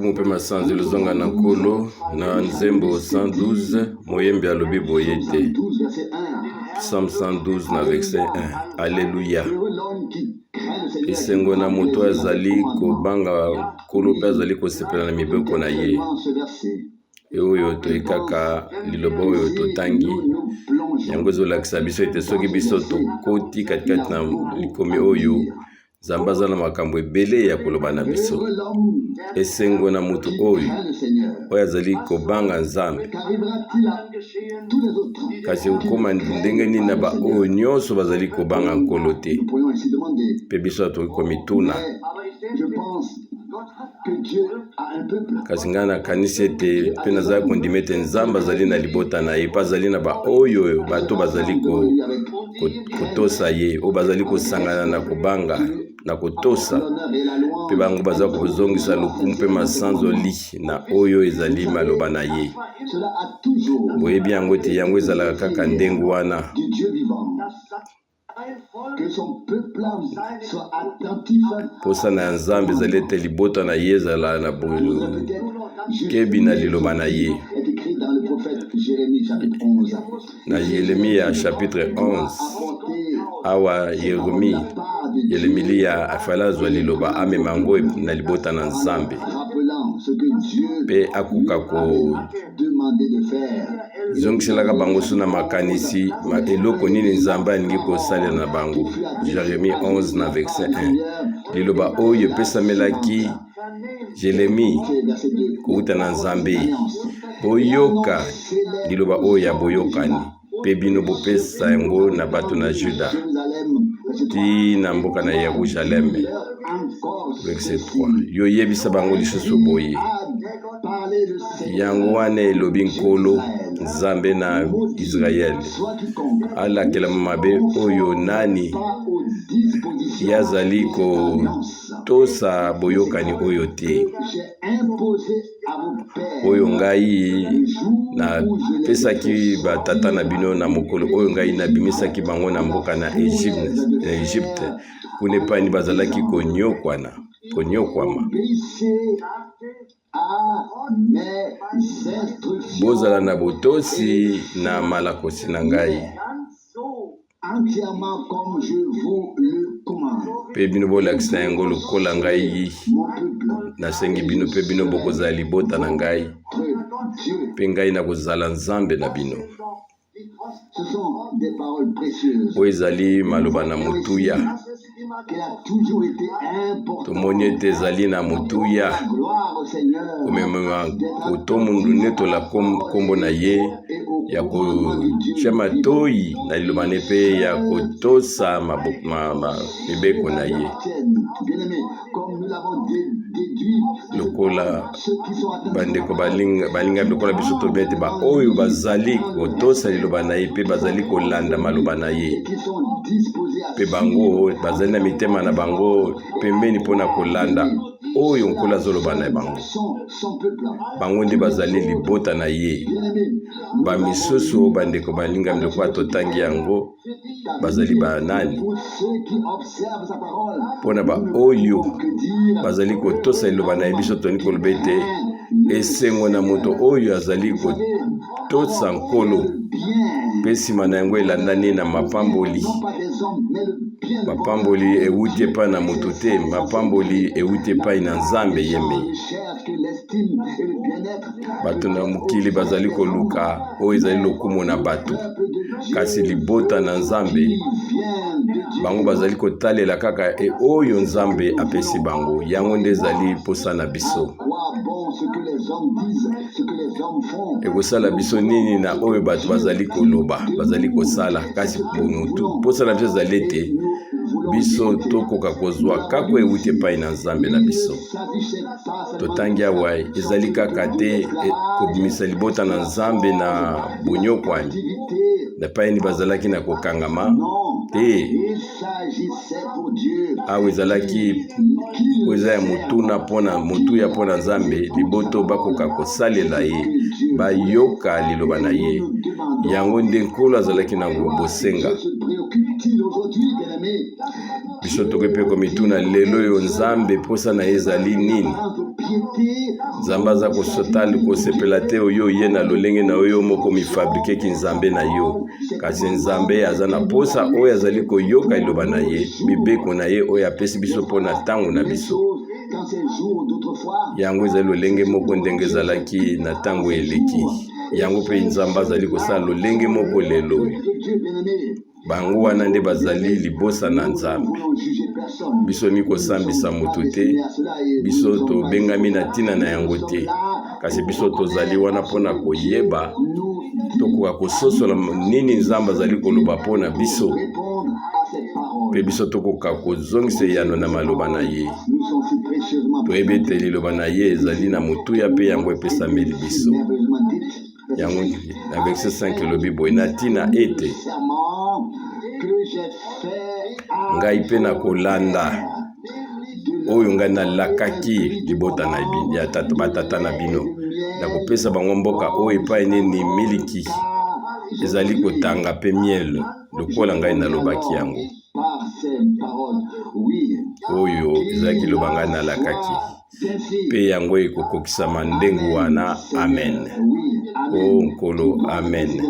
Lokumu mpe masanzoli ezonga na Nkolo. Na nzembo 112, moyembi alobi boye ete, Psaume 112 na verset 1, Alleluia! Esengo na moto azali kobanga Nkolo mpe azali kosepela na mibeko na ye. Oyo toye kaka liloba oyo totangi yango ezolakisa biso ete soki biso tokoti katikati na likomi oyo Nzambe aza na makambo ebele ya koloba na biso. Esengo na moto oyo oyo azali kobanga Nzambe. Kasi ekokoma ndenge nini na baoyo nyonso bazali kobanga Nkolo te? Mpe biso tokoki komituna. Kasi ngai nakanisi ete mpe nazali kondima ete Nzambe azali na libota na ye mpe azali na baoyo bato bazali kotosa ye, oyo bazali kosangana na kobanga na kotosa, mpe bango baza kozongisa lokumu mpe masanzoli na oyo ezali maloba na ye. Boyebi yango ete yango ezalaka kaka ndenge wana. Mposa na ya Nzambe ezali ete libota na ye ezala na bokebi na liloba na ye. Na Yeremia chapitre 11, awa Yeremi, Yeremilia afali azwa liloba amema yango na libota na Nzambe mpe akoka ko Zongiselaka bango so na makanisi ma eloko nini Nzambe alingi kosalela na bango. Jeremie 11 na verset 1. Liloba oyo epesamelaki Jeremie kowuta na Nzambe. Boyoka liloba oyo ya boyokani mpe bino bopesa yango na bato na Juda ti na mboka na Yerusaleme. Verset 3. Yo yebisa bango lisusu boye Yango wana elobi Nkolo, Nzambe na Israele, alakelama mabe oyo nani ye azali kotosa boyokani oyo te, oyo ngai napesaki batata na bino na mokolo oyo ngai nabimisaki bango na mboka na Egypte, kuna epai bazalaki konyokwana. konyokwama. Bozala na botosi na malakosi na ngai, mpe bino bolakisa yango lokola ngai nasengi bino, mpe bino bokozala libota na ngai, mpe ngai nakozala Nzambe na bino. Oyo ezali maloba na motuya. Tomoni ete ezali na motuya komemema kotomundu netola nkombo na ye ya kotia matoi na liloba ne mpe ya kotosa mibeko na ye. Lokola bandeko balingami lokola biso toyebi ete baoyo bazali kotosa liloba na ye mpe bazali kolanda maloba na ye mpe bango bazali na mitema na bango pembeni mpo na kolanda oyo Nkolo azoloba na bango, bango nde bazali libota na ye. Bamisusu bandeko balingami lokola totangi yango bazali banani? Mpo na baoyo bazali kotosa liloba na ye, biso tolingi koloba ete esengo na moto oyo azali kotosa Nkolo, mpe nsima na yango elandani na mapamboli. Mapamboli ewuti epai na moto te, mapamboli ewuti epai na Nzambe ye mei. Bato na mokili bazali koluka oyo ezali lokumu na bato, kasi libota na Nzambe bango bazali kotalela kaka e oyo Nzambe apesi bango. Yango nde ezali mposa na biso. Ekosala biso nini na oyo bato bazali koloba, bazali kosala? Kasi mposa na biso ezali ete biso tokoka kozwa kako ewuti epai na Nzambe na biso. Totangi awa ezali kaka te e, kobimisa libota na Nzambe na bonyokwami na epai nini bazalaki na kokangama te. Awa ezalaki oyo eza ya motuna mpona motuya mpo na Nzambe, liboto bakoka kosalela ye, bayoka liloba na ye. Yango nde Nkolo azalaki na bosenga. Biso tokoki mpe komituna lelo oyo, Nzambe mposa na ye ezali nini? Nzambe aza kosotali kosepela te oyo oye na lolenge na oyo moko mifabrikeki Nzambe na yo, kasi Nzambe aza na mposa oyo azali koyoka liloba na ye, mibeko na ye oyo apesi biso mpo na ntango na biso. Yango ezali lolenge moko ndenge ezalaki na ntango eleki, yango mpe Nzambe azali kosala lolenge moko lelo oyo. Bango wana nde bazali libosa na Nzambe. Biso ni kosambisa moto te, biso tobengami na ntina na yango te, kasi biso tozali wana mpo na koyeba, tokoka kososola nini Nzambe azali koloba mpo na biso, mpe biso tokoka kozongisa eyano na maloba na ye. Toyebi ete liloba na ye ezali na motuya mpe yango epesameli biso. Yango na verset 5 elobi boye, na ntina ete ngai mpe nakolanda oyo ngai nalakaki libota na ya tata, batata na bino, nakopesa bango mboka oyo epai nini miliki ezali kotanga mpe miel, lokola ngai nalobaki yango. Oyo ezalaki loba ngai nalakaki, mpe yango ekokokisama ndenge wana. Amen. O Nkolo, amen.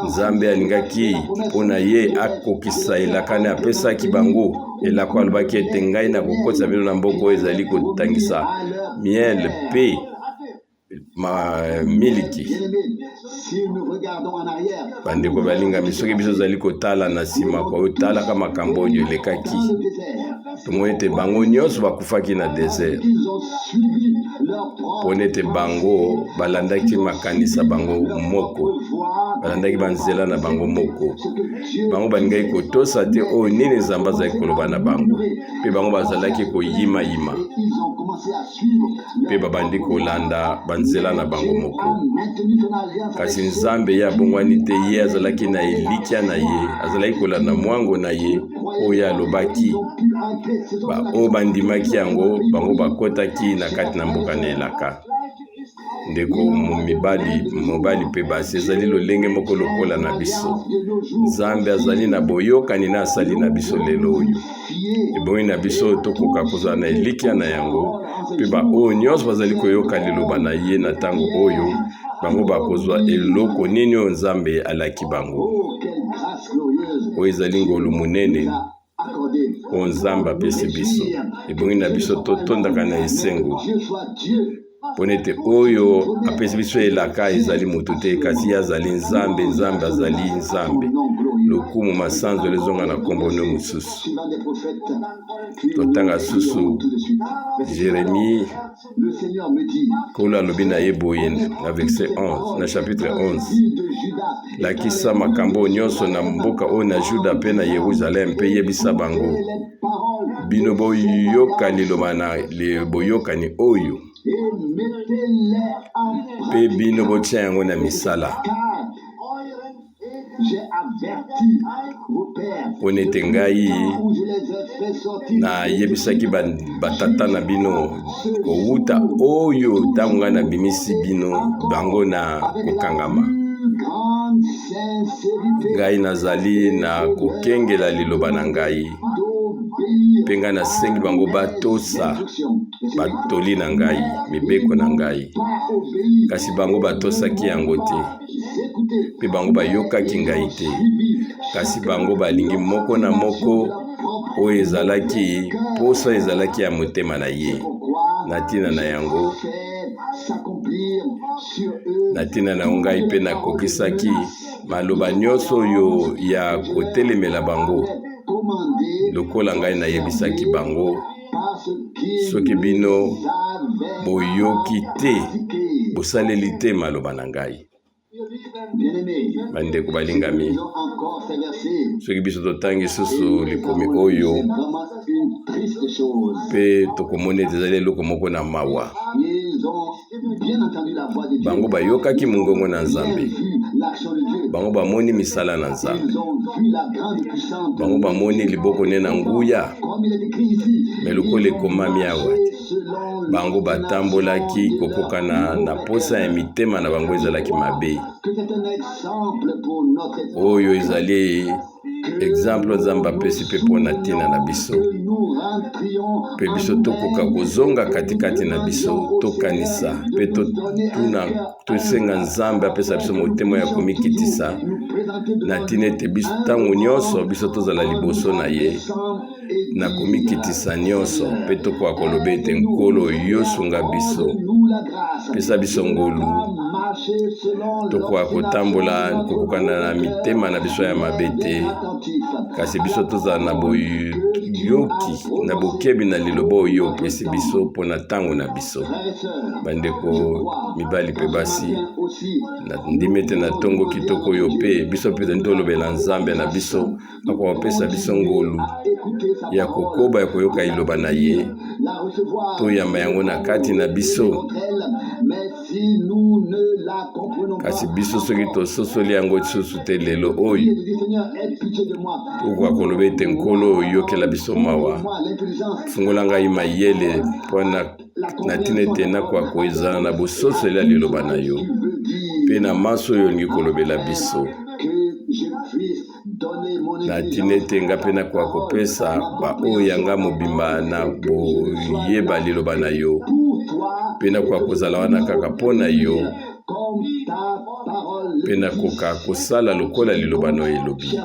Nzambe alingaki mpo na ye akokisa elaka na apesaki bango. Elako alobaki ete ngai nakokotisa bino na mboka oyo ezali kotangisa miel mpe miliki. Bandeko balingami, soki biso ozali kotala na nsima, kotalaka makambo oyo elekaki, tomoni ete bango nyonso bakufaki na desert mpo ete bango balandaki makanisa bango moko, balandaki banzela na bango moko. Bango balingaki kotosa te oyo nini Nzambe azalaki koloba na bango, mpe bango bazalaki koyimayima mpe babandi kolanda banzela na bango moko. Kasi Nzambe ye abongwani te, ye azalaki na elikya na ye, azalaki kolanda mwango na ye oyo alobaki. Baoyo bandimaki yango, bango bakotaki na kati na mboka na elaka. Ndeko mibali, mobali mpe basi, ezali lolenge moko lokola na biso. Nzambe azali na boyokani na asali na biso lelo oyo. Ebongi na biso tokoka kozala na elikya na yango, mpe baoyo nyonso bazali koyoka liloba na ye na ntango oyo, bango bakozwa eloko nini oyo Nzambe alaki bango. Oyo ezali ngolu monene oyo Nzambe apesi biso. Ebongi na biso totondaka na esengo mpo ete oyo apesi biso elaka ezali moto te, kasi ye azali Nzambe. Nzambe azali Nzambe. Lokumu masanzoli ezonga na nkombo no mosusu. Totanga susu Jeremie. Nkolo alobi na ye boye na verset 11, na chapitre 11: lakisa makambo nyonso na mboka oyo na Juda mpe na Yeruzalem, mpe yebisa bango: bino boyoka liloba na boyokani oyo, mpe bino botia yango na misala, mpo ete ngai nayebisaki batata na bino kowuta oyo ntango ngai nabimisi bino bango na kokangama. Ngai nazali na kokengela liloba na ngai, mpe ngai nasengi bango batosa batoli na ngai, mibeko na ngai, kasi bango batosaki yango te, mpe bango bayokaki ngai te, kasi bango balingi moko na moko oyo ezalaki posa ezalaki ya motema na ye. Na ntina na yango, na ntina na yango ngai mpe nakokisaki maloba nyonso oyo ya kotelemela bango, lokola ngai nayebisaki bango: soki bino boyoki te, bosaleli te maloba na ngai. Bandeko balingami, soki biso totangi susu likomi oyo, mpe tokomona ete ezali eloko moko na mawa. Bango bayokaki mongongo na Nzambe. Bango bamoni misala na Nzambe, bango bamoni liboko ne na nguya, me lokola ekomami awa te, bango batambolaki kokokana na posa ya mitema na bango ezalaki mabe. Oyo ezali exemple Nzambe apesi mpe mpo na ntina na biso, mpe biso tokoka kozonga katikati na biso, tokanisa mpe totuna, tosenga Nzambe apesa biso motema ya komikitisa na ntina ete biso ntango nyonso biso tozala liboso na ye na komikitisa nyonso, mpe tokoka koloba ete Nkolo, yo sunga biso, pesa biso ngolu, tokoka kotambola kokokana na mitema na biso ya mabe te, kasi biso tozala na boyoki na bokebi na liloba oyo opesi biso mpo na ntango na biso. Bandeko mibali mpe basi, nandimi ete na ntongo kitoko oyo mpe biso mpe tozali tolobela Nzambe na biso akopesa biso ngolu ya kokoba ya koyoka liloba na ye, toyamba yango na kati na biso. Kasi biso soki tososoli yango lisusu te lelo oyo, tokoka koloba ete Nkolo, oyokela biso mawa, fungola ngai mayele mpo na na ntina ete nakoka kozala na bososoli ya liloba na yo mpe na manso oyo olingi kolobela biso, na ntina ete nga mpe nakoka kopesa baoyo ya nga mobimba na boyeba liloba na yo, mpe nakoka kozala wana kaka mpo na yo, mpe nakoka kosala lokola liloba na yo elobi.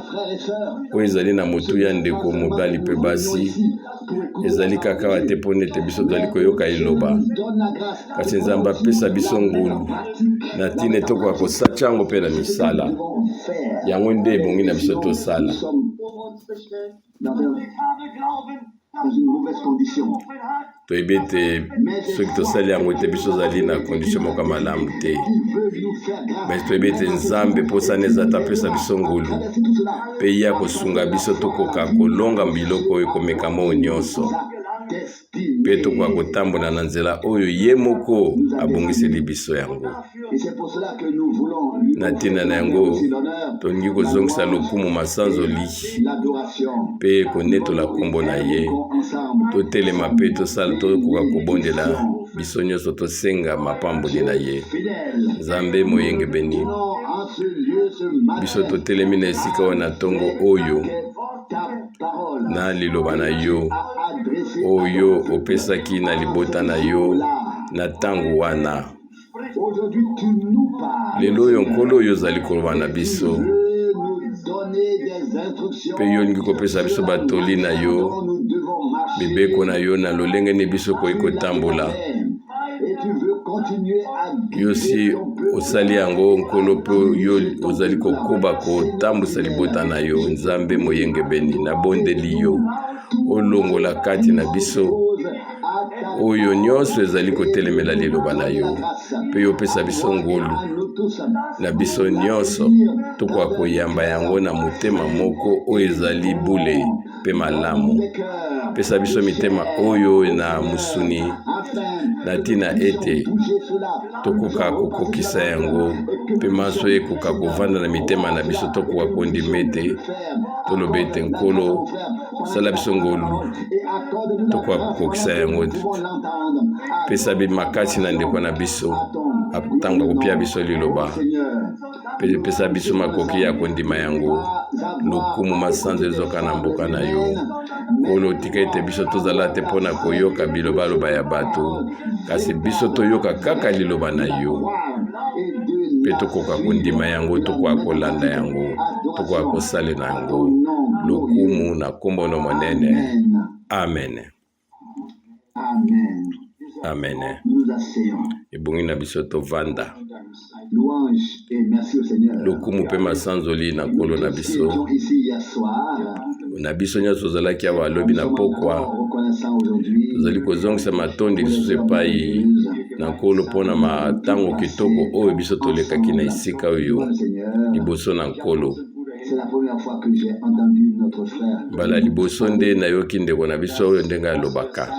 Oyo ezali na motuya, ndeko mobali mpe basi, ezali kaka awa te mpo nete biso tozali koyoka liloba, kasi Nzambe apesa biso ngolu na ntina tokoka kosatia yango mpe na misala. Yango nde ebongi na biso tosala. Toyebi ete soki tosali yango te, biso ozali na condition moko ya malamu te, me toyebi ete Nzambe mposana eza te apesa biso ngolu mpe ye akosunga biso tokoka kolonga biloko oyo komekama oyo nyonso, mpe tokoka kotambola na nzela oyo ye moko abongiseli biso yango. Na ntina na yango, tolingi kozongisa lokumu, masanzoli mpe konetola nkombo na ye. Totelema mpe tosala, tokoka kobondela biso nyonso, tosenga mapamboli na ye. Nzambe moyengebeni, biso totelemi na esika oyo na ntongo oyo na liloba na yo oyo opesaki na libota na yo na ntango wana. Lelo oyo, Nkolo, oyo ozali koloba na biso, mpe yo olingi kopesa biso batoli na yo, mibeko na yo, na lolenge nini biso koki kotambola. Yo si osali yango, Nkolo, mpo yo ozali kokoba kotambwisa libota na yo. Nzambe moyengebeni, nabondeli yo olongola kati na biso oyo nyonso ezali kotelemela liloba na yo, mpe yo opesa biso ngolu na biso nyonso tokoka koyamba yango na motema moko oyo ezali bule mpe malamu. Pesa biso mitema oyo na mosuni na ntina ete tokoka kokokisa yango, mpe manso ekoka kovanda na mitema na biso, tokoka kondima ete toloba ete Nkolo, sala biso ngolu tokoka kokokisa yango. Pesa bi makasi na ndeko na biso ntango akopia biso liloba, mpe pesa biso makoki ya kondima yango. Lokumu masanzo ezoka na mboka na yo, Nkolo. Tika ete biso tozala te mpo na koyoka bilobaloba ya bato, kasi biso toyoka kaka liloba na yo, mpe tokoka kondima yango, tokoka kolanda yango, tokoka kosalela yango. Lokumu na nkombo no monene. Amen. Amen. Ebongi na biso tovanda. Lokumu mpe masanzoli na Nkolo na biso. Na biso nyonso tozalaki awa lobi na pokwa, tozali kozongisa matondi lisusu epai na Nkolo mpo na matango kitoko oyo biso tolekaki na esika oyo liboso na Nkolo. Mbala liboso nde nayoki ndeko na biso oyo ndenge alobaka.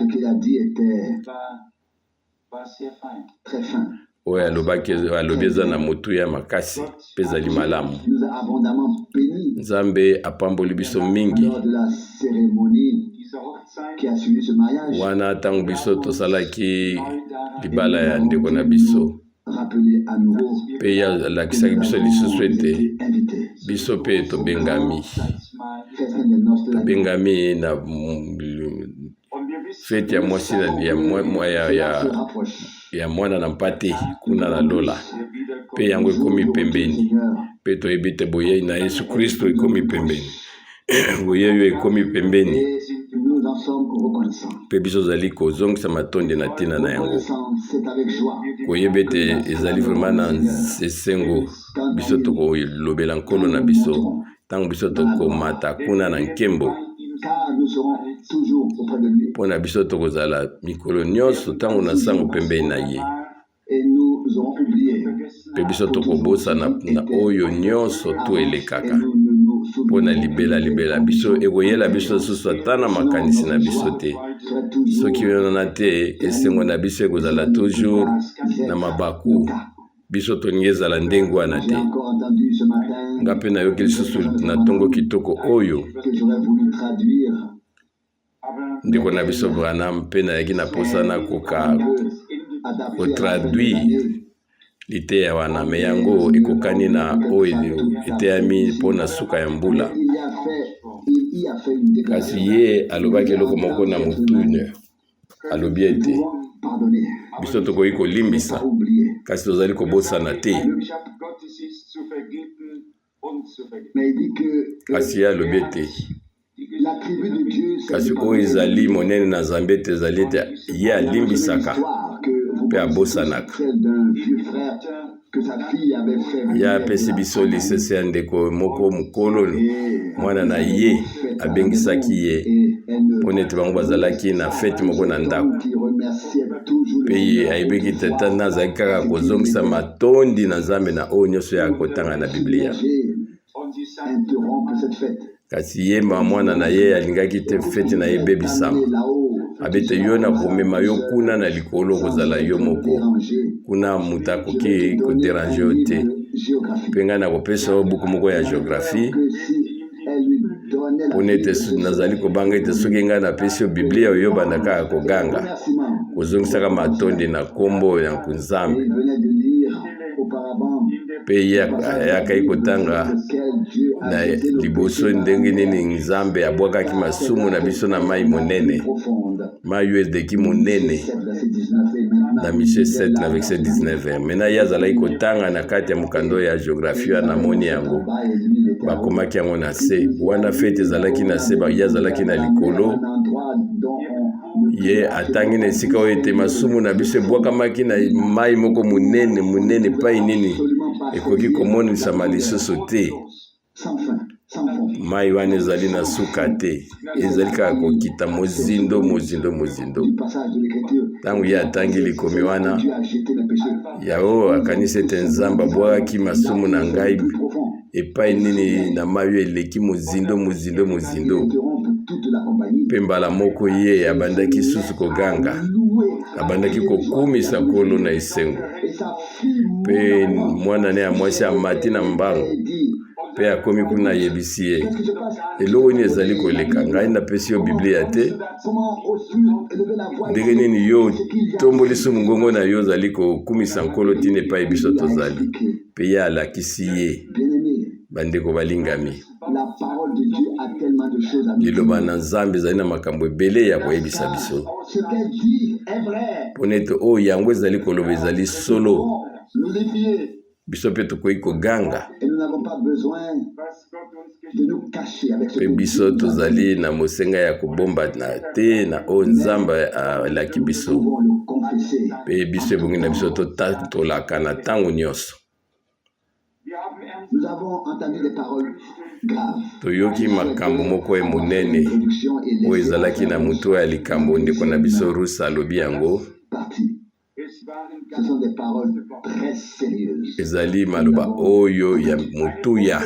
Oyo alobaki, alobi eza na motuya makasi mpe ezali malamu. Nzambe apamboli biso mingi wana ntango biso tosalaki libala ya ndeko na biso mpe ye alakisaki biso lisusu ete biso mpe tobengami tobengami na feti ya mwasi ya, ya, ya, ya mwana na mpate kuna na lola mpe yango ekomi pembeni mpe toyebi te boyei na Yesu Kristo ekomi pembeni boyei oyo ekomi pembeni mpe biso ozali kozongisa matondi na ntina na yango koyeba ete ezali vraimen na esengo biso tokolobela nkolo na biso ntango biso tokomata kuna na nkembo mpo na biso tokozala mikolo nyonso ntango na nsango pembeni na ye mpe biso tokobosana na oyo nyonso to elekaka mpo na libela libela biso ekoyela biso lisusu ata na makanisi na biso te soki wana te esengo na biso ekozala toujours na mabaku biso tolingi ezala ndenge wana te nga mpe nayoki lisusu na ntongo kitoko oyo ndeko na biso Branham mpe nayaki na mposa nakoka kotraduire liteya wana me yango ekokani na oyo eteyami mpo na suka ya mbula kasi ye alobaki eloko moko na motune alobi ete biso tokoki kolimbisa kasi tozali kobosana te kasi ye alobi ete kasi oyo ezali monene na Nzambe ete ezali ete ye alimbisaka mpe abosanaka. Ye apesi biso lisese ya ndeko moko mokolo, mwana na ye abengisaki ye mpo nete bango bazalaki na feti moko na ndako, mpe ye ayebiki tata na azalaki kaka kozongisa matondi na Nzambe na oyo nyonso ya kotanga na Biblia. Kasi ye ma mwana na ye alingaki te feti na ye ebebisama. Abete yo na komema yo kuna na likolo okozala yo moko kuna, moto akoki koderange yo te, mpe ngai nakopesa yo buku moko ya geographie mpona ete nazali kobanga ete soki ngai napesi yo biblia oyo obanda kaka koganga kozongisaka matondi na nkombo ya nzambe mpe ye ayakaki kotanga na liboso ndenge nini nzambe abwakaki masumu na biso na mai monene mai oyo eleki monene na misie 7 na verset 19 mena ye azalaki kotanga na kati ya mokanda ya geographie wana namoni yango bakomaki yango na se wana fete ezalaki na se ye azalaki na likolo ye atangi na esika oyo ete masumu na biso ebwakamaki na mai moko monene monene epai nini ekoki komonisama lisusu te mai wana ezali na suka te ezali kaka kokita mozindo mozindo mozindo ntango ye atangi likomi wana yaoyo akanisi ete nzambe abwakaki masumu na ngai epai nini na mai oyo eleki mozindo mozindo mozindo mpe mbala moko ye abandaki susu koganga abandaki kokumisa nkolo na esengo mpe mwana ne ya mwasi amati na mbangu mpe akomi kuna ayebisi ye eloko nini ezali koleka ngai napesi yo biblia te ndenge nini yo otomboli su mongongo na yo ozali kokumisa nkolo ntina epai biso tozali mpe ye alakisi ye bandeko balingami liloba na nzambe ezali na makambo ebele ya koyebisa biso mpo na ete oyo yango ezali koloba ezali solo biso mpe tokoki koganga mpe biso tozali na mosenga ya kobomba na te na oyo nzambe alaki biso mpe biso ebongi na biso totatolaka na ntango nyonso toyoki makambo moko ya monene oyo ezalaki na moto ya likambo ndeko na biso rusa alobi yango Ezali maloba oyo ya motuya.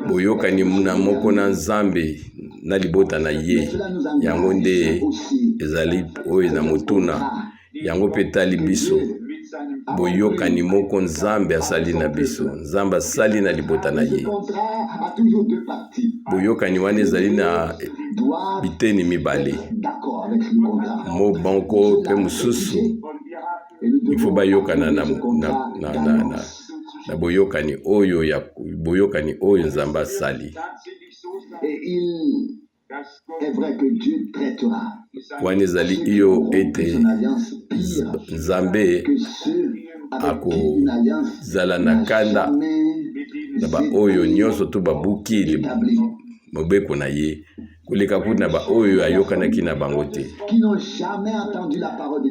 Boyokani na moko na Nzambe na libota na ye, yango nde ezali oyo na motuna. Yango mpe etali biso. Boyokani moko Nzambe asali na biso, Nzambe asali na libota na ye. Boyokani wana ezali na biteni mibale, moko mpe mosusu. Ifo bayokana na, na, na, na, na, na boyokani oyo ya boyokani oyo Nzambe asali. Wana ezali iyo ete Nzambe akozala na kanda na baoyo nyonso to babuki mobeko na ye koleka kutu na baoyo ayokanaki na bango te.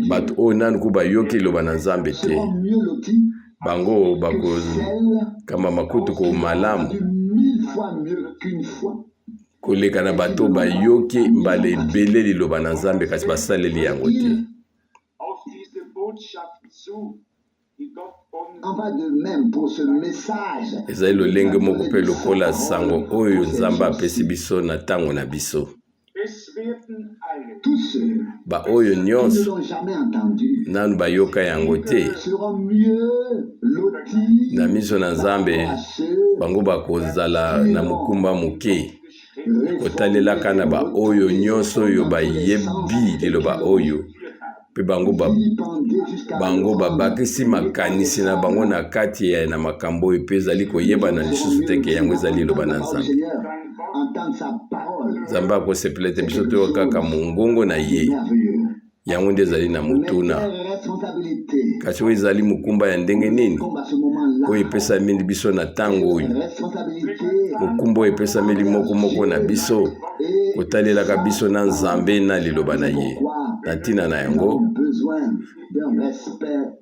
Bato oyo nanu ku bayoki liloba na Nzambe te, bango bakokambama kutu ko malamu koleka na bato bayoki mbala ebele liloba na Nzambe kasi basaleli yango te. Ezali lolenge moko mpe lokola sango oyo Nzambe apesi biso na ntango na biso. Baoyo nyonso nanu bayoka yango te, na miso na Nzambe, bango bakozala na mokumba moke kotalelaka na baoyo nyonso oyo bayebi liloba oyo mpe bango ba, bango babakisi makanisi na bango na kati ya na makambo oyo mpe ezali koyebana lisusu te ke yango ezali liloba na Nzambe. Nzambe akosepela ete biso toyoka kaka mongongo na ye. Yango nde ezali na motuna. Kasi oyo ezali mokumba ya ndenge nini oyo epesameli biso na ntango oyo? Mokumba oyo epesameli moko moko na biso kotalelaka biso na Nzambe na liloba na ye. Na ntina na yango,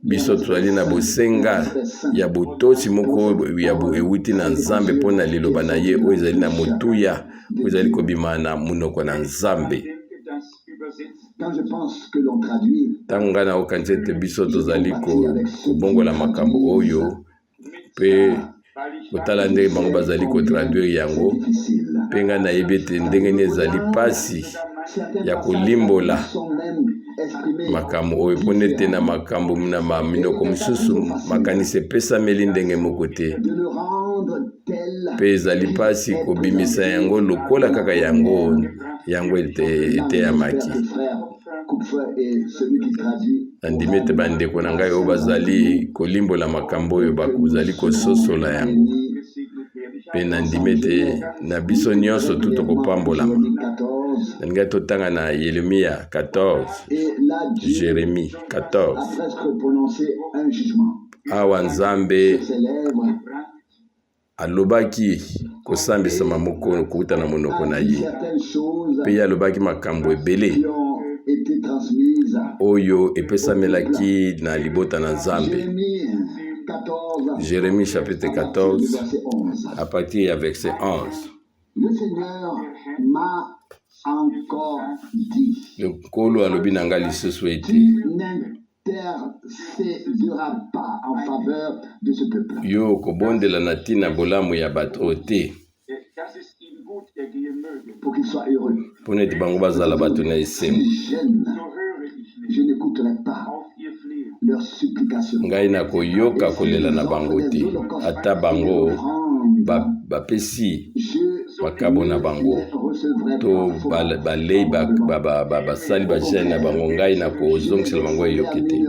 biso tozali na bosenga ya botosi moko ya ewuti na Nzambe mpo na liloba na ye oyo ezali na motuya, oyo ezali kobima na monoko na Nzambe. Ntango ngai nakokanisa ete biso tozali kobongola makambo oyo mpe kotala ndenge bango bazali kotraduire yango, mpe ngai nayebi ete ndenge nini ezali mpasi ya kolimbola makambo oyo, mpo ete na makambo na minoko mosusu makanisi epesameli ndenge moko te, mpe ezali mpasi kobimisa yango lokola kaka yango yango eteyamaki. Nandimi ete bandeko na ngai oyo bazali kolimbola makambo oyo bakozali kososola yango, mpe nandimi ete na biso nyonso tu tokopambolama. Nalingai totanga na Yeremia 14, Jeremie 14. Awa Nzambe Alobaki kosambisama moko kouta na monoko na ye, mpe ye alobaki makambo ebele oyo epesamelaki na libota na Nzambe. Jeremie chapitre 14 à partir ya verset 11. Nkolo alobi na ngai lisusu ete Yo okobondela na ntina bolamu ya bato oyo te, mpo na ete bango bazala bato na esengo. Ngai nakoyoka kolela na bango te, ata bango bapesi makabo na bango to balei basali bajene na bango, ngai nakozongisela bango eyoki te.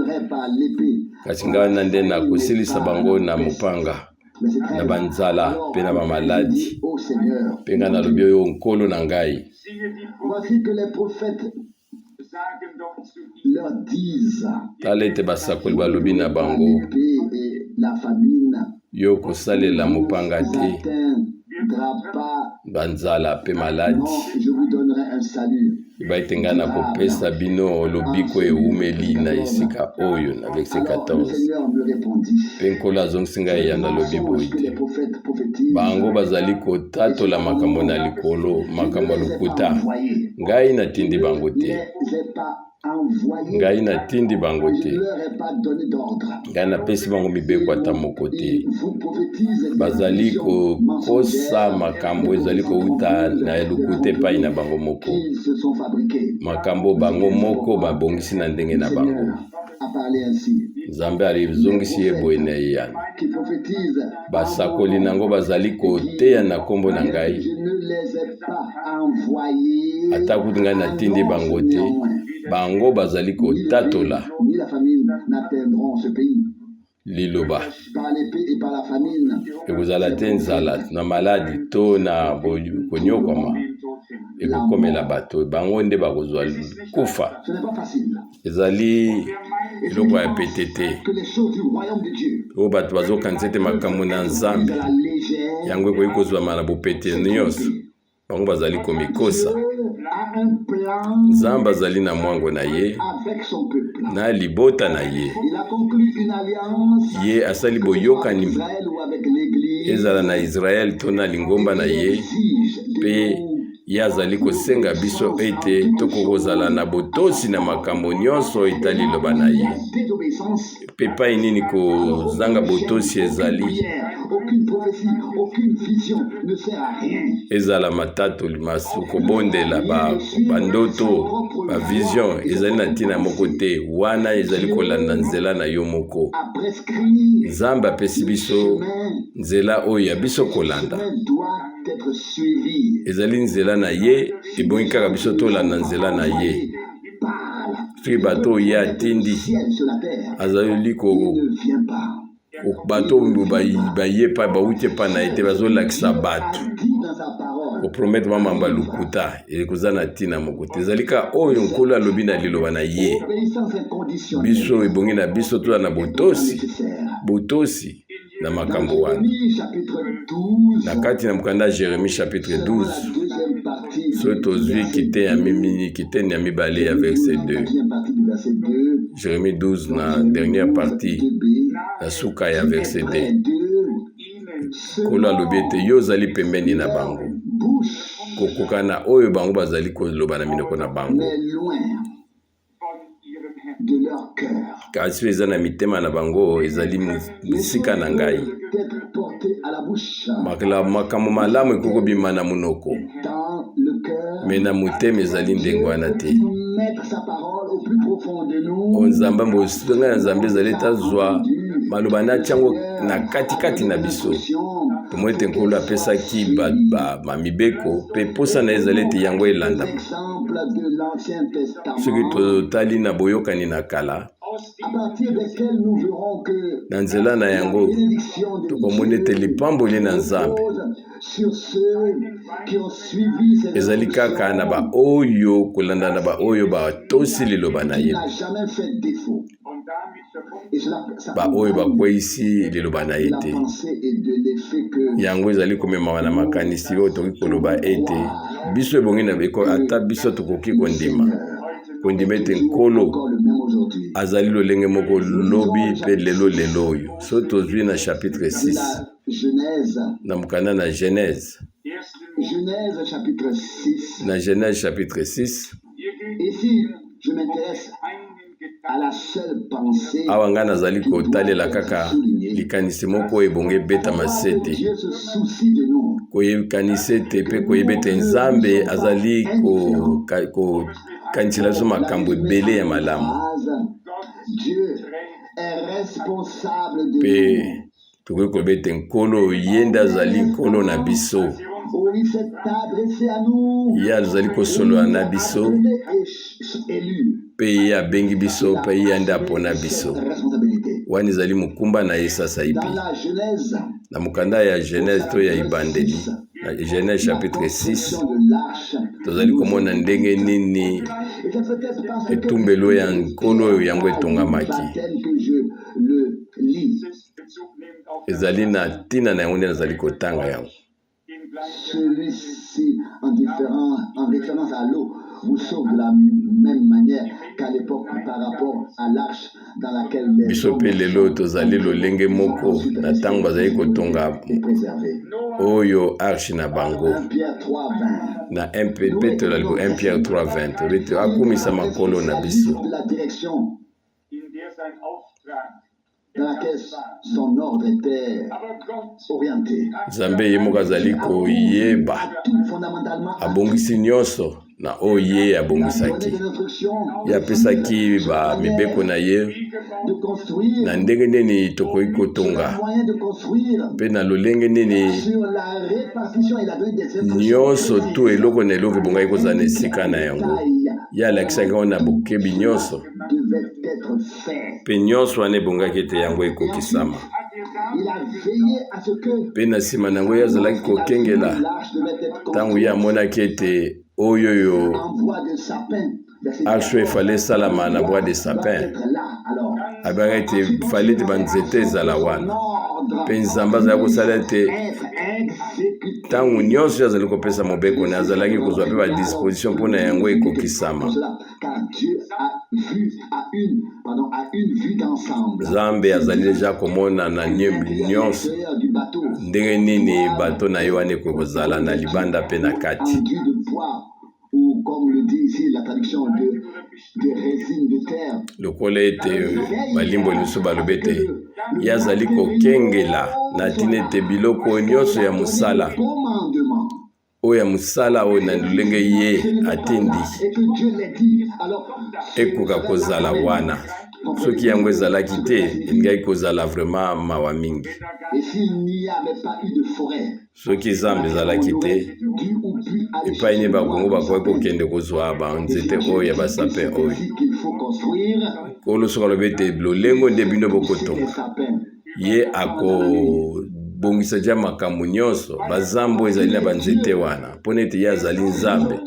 Kasi ngai na nde nakosilisa bango na mopanga, na banzala mpe na bamaladi. Mpe ngai nalobi oyo, Nkolo na ngai. Tala ete basakoli balobi na bango, Yo okosalela mopanga te, banzala mpe maladi. Yeba ete ngai nakopesa bino lobiko ewumeli na esika oyo, na verse 14. Mpe Nkolo azongisi ngai eyano, alobi boye te, Bango bazali kotatola makambo na likolo, makambo ya lokuta. Ngai natindi bango te. Ngai natindi bango te. Ngai napesi bango mibeko ata moko te. Bazali kokosa makambo ezali kouta na lokuta epai na bango moko, makambo bango moko babongisi na ndenge na bango. Nzambe alizongisi ye boye na eyano: Basakoli na yango bazali koteya na nkombo na ngai, ata kutu ngai natindi bango te, bango bazali kotatola liloba. Ekozala te nzala na maladi to na konyokwama ekokomela bato, bango nde bakozwa kufa. Ezali eloko ya pete te oyo bato bazokanisa ete makambo na Nzambe yango ekoki kozwama na bopete nyonso. Bango bazali komikosa. Nzambe azali na mwango na ye na libota na ye. Ye asali boyokani ezala na Israele to na lingomba na ye, mpe ye azali kosenga biso ete tokoki kozala na botosi na makambo nyonso etali liloba na ye. Mpe epai nini kozanga botosi ezali, ezala matatoli, kobondela, bandoto, ba bavision, ezali na ntina moko te. Wana ezali kolanda nzela na yo moko. Nzambe apesi biso nzela oyo ya biso kolanda. Ezali nzela na ye, ebongi kaka biso tolanda nzela na ye. Soki bato oyo ye atindi azali ko bato oyo baye epai bauti epai na ye te, bazolakisa bato kopromettre bamamba lokuta, ekoza na ntina moko te. Ezali kaka oyo Nkolo alobi na liloba na ye. Biso ebongi na biso toza na botosi, botosi na makambo wana. Na kati na mokanda ya Jeremie chapitre 12, soki tozwi kiteni ya mibale ya verset 2, Jeremie 12 na dernière partie na suka ya verset 2, Nkolo alobi ete yo ozali pembeni na bango, kokoka na oyo bango bazali koloba na minoko na bango, kasi oyo eza na mitema na bango ezali mosika na ngai. Makambo malamu ekoki kobima na monoko, me na motema ezali ndenge wana te. O Nzambe, bosenga ya Nzambe ezali ete azwa maloba na atya yango na katikati na biso. Tomoni ete Nkolo apesaki bamibeko mpe mposa na ye ezali ete yango elandama. Soki totali na boyokani na kala, na nzela na yango tokomona ete lipamboli na Nzambe ezali kaka na baoyo kolanda na baoyo batosi liloba na ye, baoyo bakweisi liloba na ye te. Yango ezali komemama na makanisi oyo tokoki koloba ete biso ebongi na beko, ata biso tokoki kondima kondima ete Nkolo azali lolenge moko lobi mpe lelo lelo oyo. So tozwi na chapitre 6 na mokanda na Genèse, na Genèse chapitre 6, awa ngai nazali kotalela kaka likanisi moko oyo ebongi ebetama sete, koyekanisa ete mpe koyeba ete Nzambe azali kokanisela biso makambo ebele ya malamu, mpe tokoki koloba ete Nkolo ye nde azali Nkolo na biso, ye azali kosolola na biso mpe ye abengi biso mpe ye nde apona biso. Wana ezali mokumba na ye sasaipi. Na mokanda ya Genèse to ya Ebandeli, na Genèse chapitre 6, tozali komona ndenge nini etumbelo ya Nkolo oyo yango etongamaki. Ezali na ntina na yango nde nazali kotanga yango. Celui-ci, en, différent, en référence à l'eau, vous sauve de la même manière qu'à l'époque par rapport à l'arche dans laquelle les Biso mpe lelo tozali lolenge moko na ntango bazali kotonga oyo arche na bango. 1 Pierre 3, 20. Na 1 Petelo alibo 1 Pierre 3 20 olobi ete akumisa makolo na biso. De la direction. Nzambe ye moko azali koyeba, abongisi nyonso na oyo ye abongisaki. Ye apesaki ba mibeko na ye na ndenge nini tokoki kotonga mpe na lolenge nini nyonso tu eloko na eloko ebongaki kozala na esika na yango. Ye alakisaki yango na bokebi nyonso. Mpe nyonso wana ebongaki ete yango ekokisama. Mpe na nsima na yango ye azalaki kokengela ntango ye amonaki ete oyo oyo action efale esalama na bois de sapin, abengaki ete fale ete banzete ezala wana. Mpe Nzambe azalaki kosala ete ntango nyonso ye azali kopesa mobeko na azalaki kozwa mpe badisposition mpo na yango ekokisama. Nzambe azali deja komona na nyonso ndenge nini bato na ye wana ekoki kozala na libanda mpe na kati. Lokola ete balimboli mosusu balobi ete ye azali kokengela na ntina ete biloko nyonso ya mosala oyo ya mosala oyo na lolenge ye atindi ekoka kozala wana. Soki yango ezalaki te, elingaki kozala vraiment mawa mingi. Soki zamba ezalaki te, epai nini bakongo bakoki kokende kozwa banzete oyo ya basape oyo? Nkolo soki alobi ete lolengo nde bino bokotonga, ye akobongisa ja makambo nyonso, bazambo ezali na banzete wana, mpo na ete ye azali Nzambe,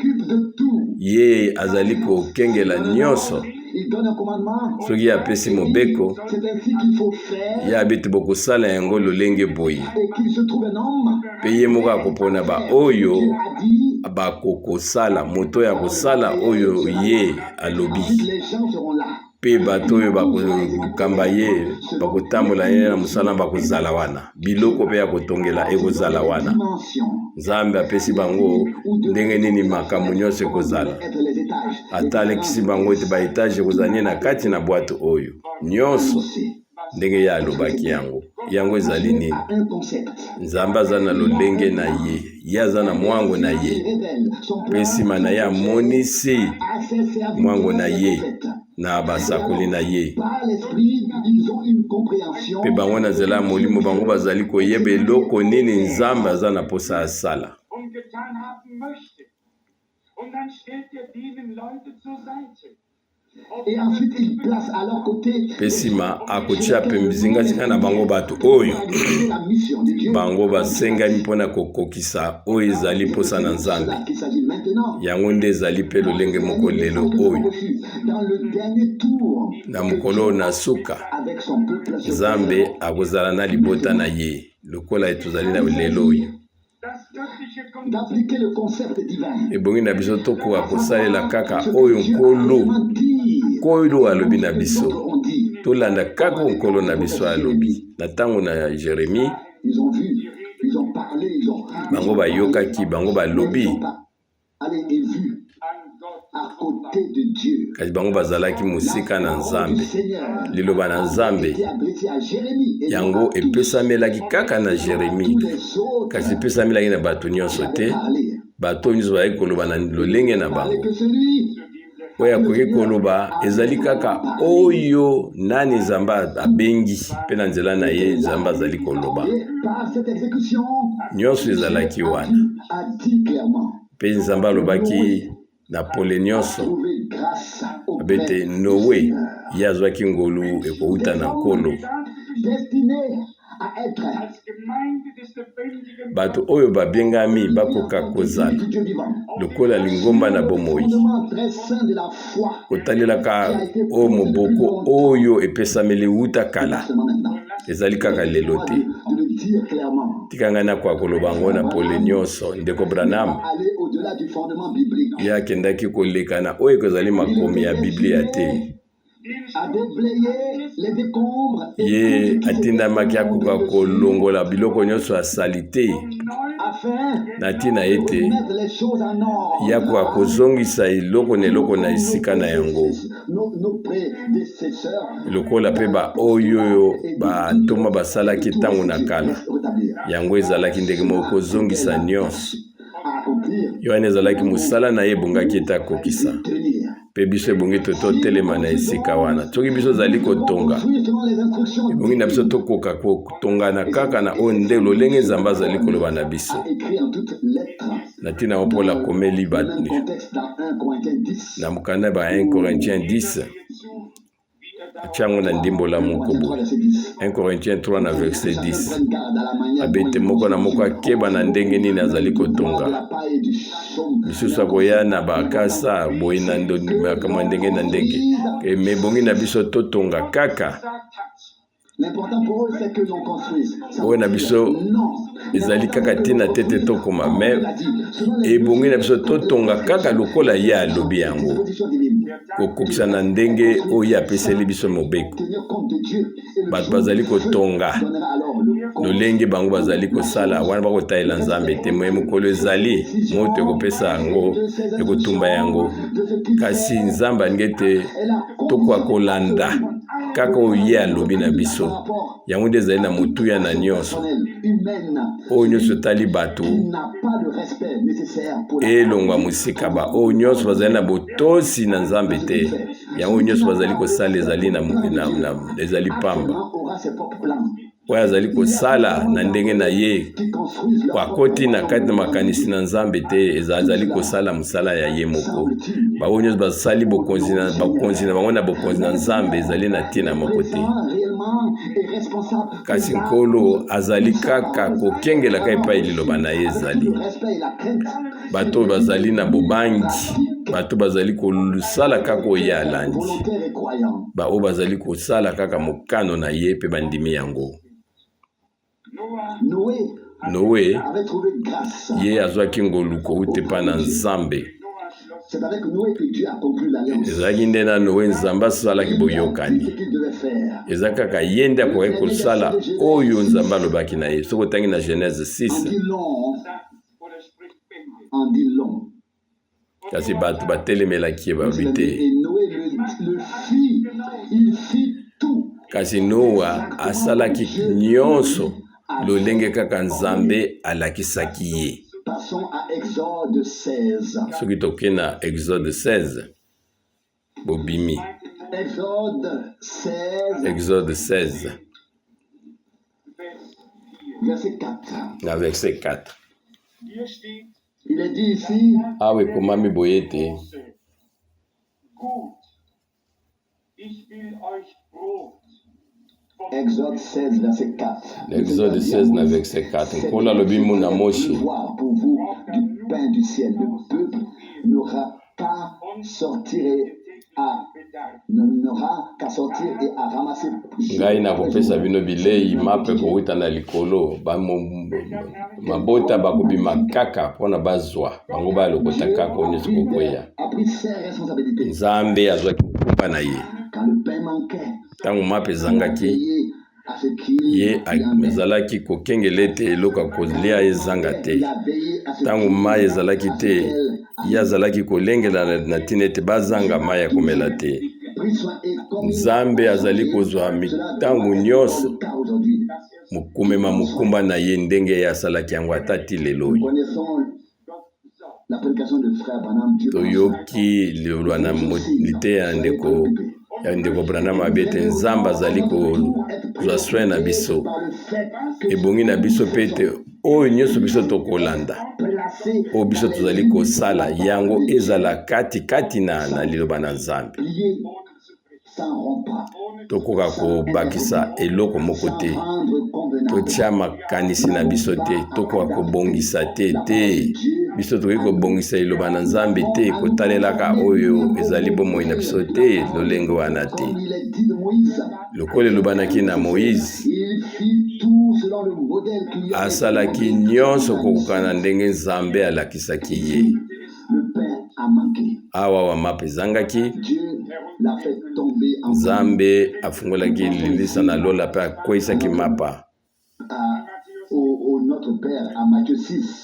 ye azali kokengela nyonso. Soki ye apesi mobeko, ye abeti bokosala yango lolenge boye, mpe ye moko akopona baoyo bakokosala, moto oyo akosala oyo ye alobi. Mpe bato oyo bakokamba ye, bakotambola ye na mosala, bakozala wana, biloko mpe ya kotongela ekozala wana. Nzambe apesi bango ndenge nini makambo nyonso ekozala, ata alekisi bango ete baetage ekozala nini na kati na bwato oyo nyonso ndenge ye alobaki yango. Yango ezali nini? Nzambe aza na lolenge na ye, ye aza na mwango na ye, mpe nsima na ye amonisi mwango na ye na basakoli na ye, mpe bango na nzela ya Molimo bango bazali koyeba eloko nini Nzambe aza na mposa asala. Mpe nsima akotia mpe zingazinga na bango bato oyo bango basengami mpo na kokokisa oyo ezali mposa na Nzambe. Yango nde ezali mpe lolenge moko lelo oyo, na mokolo na suka, Nzambe akozala na libota na ye lokola tozali na lelo oyo. Ebongi na biso tokoka kosalela kaka oyo Nkolo, Nkolo alobi na biso. Tolanda kaka oyo Nkolo na biso alobi. Na ntango na Jeremie, bango bayokaki, bango balobi. Kasi bango bazalaki mosika na Nzambe. Liloba na Nzambe yango epesamelaki kaka na Jeremie, kasi epesamelaki na bato nyonso te. Bato nyonso bazalaki koloba na lolenge na bango. Oyo akoki koloba ezali kaka oyo nani Nzambe abengi, mpe na nzela na ye Nzambe azali koloba. Nyonso ezalaki wana, mpe Nzambe alobaki na pole nyonso abete Noe, ye azwaki ngolu ekowuta na Nkolo. Bato oyo babengami bakoka kozala lokola lingomba na bomoi, kotalelaka oyo moboko oyo epesameli wuta kala, ezali kaka lelo te. Tika ngai nakoka koloba yango na pole nyonso. Ndeko Branham, ye akendaki koleka na oyo ekozali makomi ya Biblia te. Ye atindamaki akoka kolongola biloko nyonso ya salite na ntina ete ye akoka kozongisa eloko na eloko na esika na yango, lokola mpe baoyo bantoma basalaki ntango na kala. Yango ezalaki ndenge moko kozongisa nyonso. Yoane ezalaki mosala na ye ebongaki ete akokisa. Mpe biso ebongi to totelema na esika wana. Soki biso ozali kotonga, ebongi na biso tokoka kotongana kaka na oyo nde lolenge Nzambe azali koloba na biso. Na ntina yango Paul akomeli bato na mokanda ba 1 Corinthiens 10, Atia yango na ndimbola moko boye. 1 Corinthiens 3 na verset 10. Abe ete moko na moko akeba na ndenge nini azali kotonga. Misusu akoya na bakasa boye na makambo ya ndenge na ndenge. Ebongi na biso totonga kaka Oyo na biso ezali kaka ntina te te tokoma me ebongi na biso totonga kaka lokola ye alobi yango, kokokisa na ndenge oyo ye apeseli biso mobeko. Bato bazali kotonga lolenge bango bazali kosala wana, bakotalela Nzambe te. Moye mokolo ezali moto ekopesa yango, ekotumba yango, kasi Nzambe alingi ete tokoka kolanda kaka oyo ye alobi na biso. Yango nde ezali na motuya na nyonso. Oyo nyonso etali bato elongwa mosika, ba oyo nyonso bazali na botosi na Nzambe te, yango nyonso bazali kosala ezali na, na, na, ezali pamba. Oyo azali kosala na ndenge na ye, akoti na kati na makanisi na Nzambe te, azali kosala mosala ya ye moko. Baoyo nyonso basali bokonzi na bakonzi na bango na bokonzi na Nzambe ezali na ntina moko te. Kasi Nkolo azali kaka kokengelaka epai liloba na ye ezali. Bato oyo bazali na bobangi, bato bazali kosala kaka oyo ye alandi, baoyo bazali kosala kaka mokano na ye mpe bandimi yango. Noe ye azwaki ngolu kowuta epai na Nzambe. Ezalaki nde na Noe Nzambe asalaki boyokani. Eza kaka ye nde akokaki kosala oyo Nzambe alobaki na ye. Soki otangi na Genèse 6, kasi bato batelemelaki ye, balobi te. Kasi Noa asalaki nyonso lolenge kaka Nzambe alakisaki ye. Soki toke na Exode 16, bobimi. Exode 16 na verset 4. Awa ekomami boye ete Exode 16, verset 4. Exode 16 na verset 4. Nkolo alobi mu na Moshe. Pour vous du pain du ciel, le peuple n'aura qu'à sortir et à n'aura qu'à sortir et à ramasser. Ngai nakopesa bino bilei mapa ekowuta na likolo, mabota bakobima kaka mpo na bazwa bango balokota kaka oyo nyonso kokweya. Nzambe azwaki mokumba na ye. Ntango mapa ezangaki, ye azalaki kokengela ete eloko ya kolia ezanga te. Ntango mai ezalaki te, ye azalaki kolengela na ntina ete bazanga mai ya komela te. Nzambe azali kozwa ntango nyonso komema mokumba na ye ndenge ye asalaki yango ata ti lelo oyo. Toyoki liloba na liteya ya ndeko ya ndeko Branham abi ete Nzambe azali kozwa soin na biso. Ebongi na biso mpe ete oyo nyonso biso tokolanda, oyo biso tozali kosala, yango ezala kati kati na, na liloba na Nzambe. Tokoka kobakisa eloko moko te, totya makanisi na biso te, tokoka kobongisa te te. Biso tokoki kobongisa liloba na Nzambe te, kotalelaka oyo ezali bomoi na biso te, lolenge wana te. Lokola elobanaki na Moize, asalaki nyonso kokokana na ndenge Nzambe alakisaki ye. Awa wa mapa ezangaki, Nzambe afungolaki lilisa na lola mpe akweisaki mapa.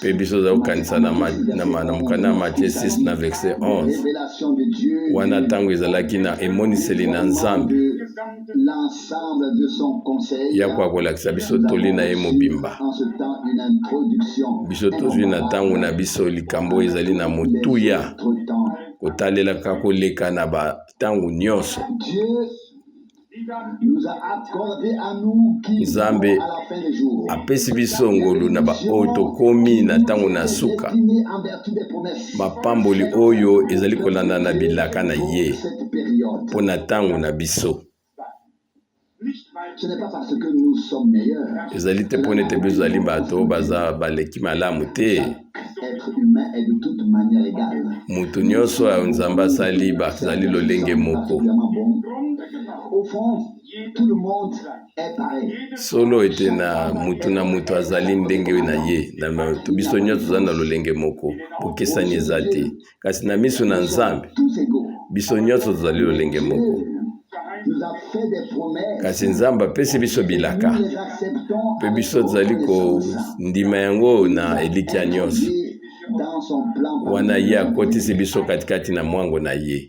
Mpe biso tozali kokanisa na, na, na mokanda ya Matthieu 6 na verset 11, wana ntango ezalaki na emoniseli na Nzambe ya koya kolakisa biso toli na ye mobimba. Biso tozwi na ntango na biso likambo ezali na motuya kotalelaka koleka na bantango nyonso. Nzambe apesi biso ngolu na baoyo tokomi na ntango na suka, mapamboli oyo ezali kolanda na bilaka na ye mpo na ntango na biso. Ezali te mpo ete biso ezali bato baza baleki malamu te. Moto nyonso oyo Nzambe asali bazali lolenge moko. Solo ete na moto na moto azali ndenge na ye, na biso nyonso toza na lolenge moko, bokesani eza te. Kasi na miso na Nzambe, biso nyonso tozali lolenge moko. Kasi Nzambe apesi biso bilaka, mpe biso tozali kondima yango na elikya nyonso. Wana ye akotisi biso katikati na mwango na ye.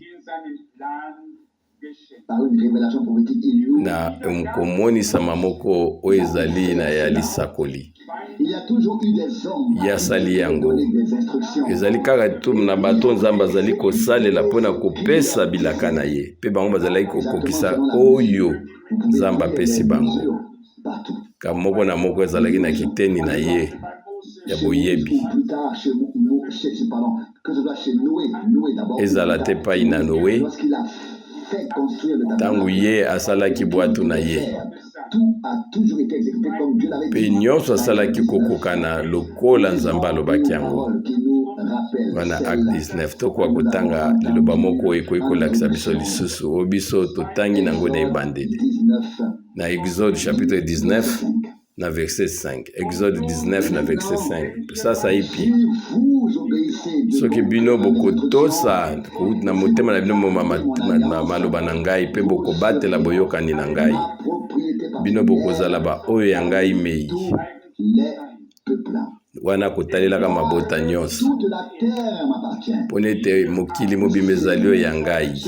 Na komonisama moko oyo ezali na ya lisakoli. Ye asali yango. Ezali kaka tu na bato Nzambe azali kosalela mpo na kopesa bilaka na ye, mpe bango bazalaki kokokisa oyo Nzambe apesi bango. Ka moko na moko ezalaki na kiteni na ye ya boyebi. Ezala te epai na Noe, ntango ye asalaki bwato na ye, mpe nyonso asalaki kokokana lokola Nzambe alobaki yango. Wana Acte 19, tokoka kotanga liloba moko oyo ekoki kolakisa biso lisusu oyo biso totangi nango na ebandeli na Exode chapitre 19 na verset 5. Exode 19 na verset 5. Sasa ipi soki bino bokotosa na motema na bino maloba na ngai mpe bokobatela boyokani na ngai, bino bokozala baoyo ya ngai mei wana kotalelaka mabota nyonso, mpo ete mokili mobimba ezali oyo ya ngai.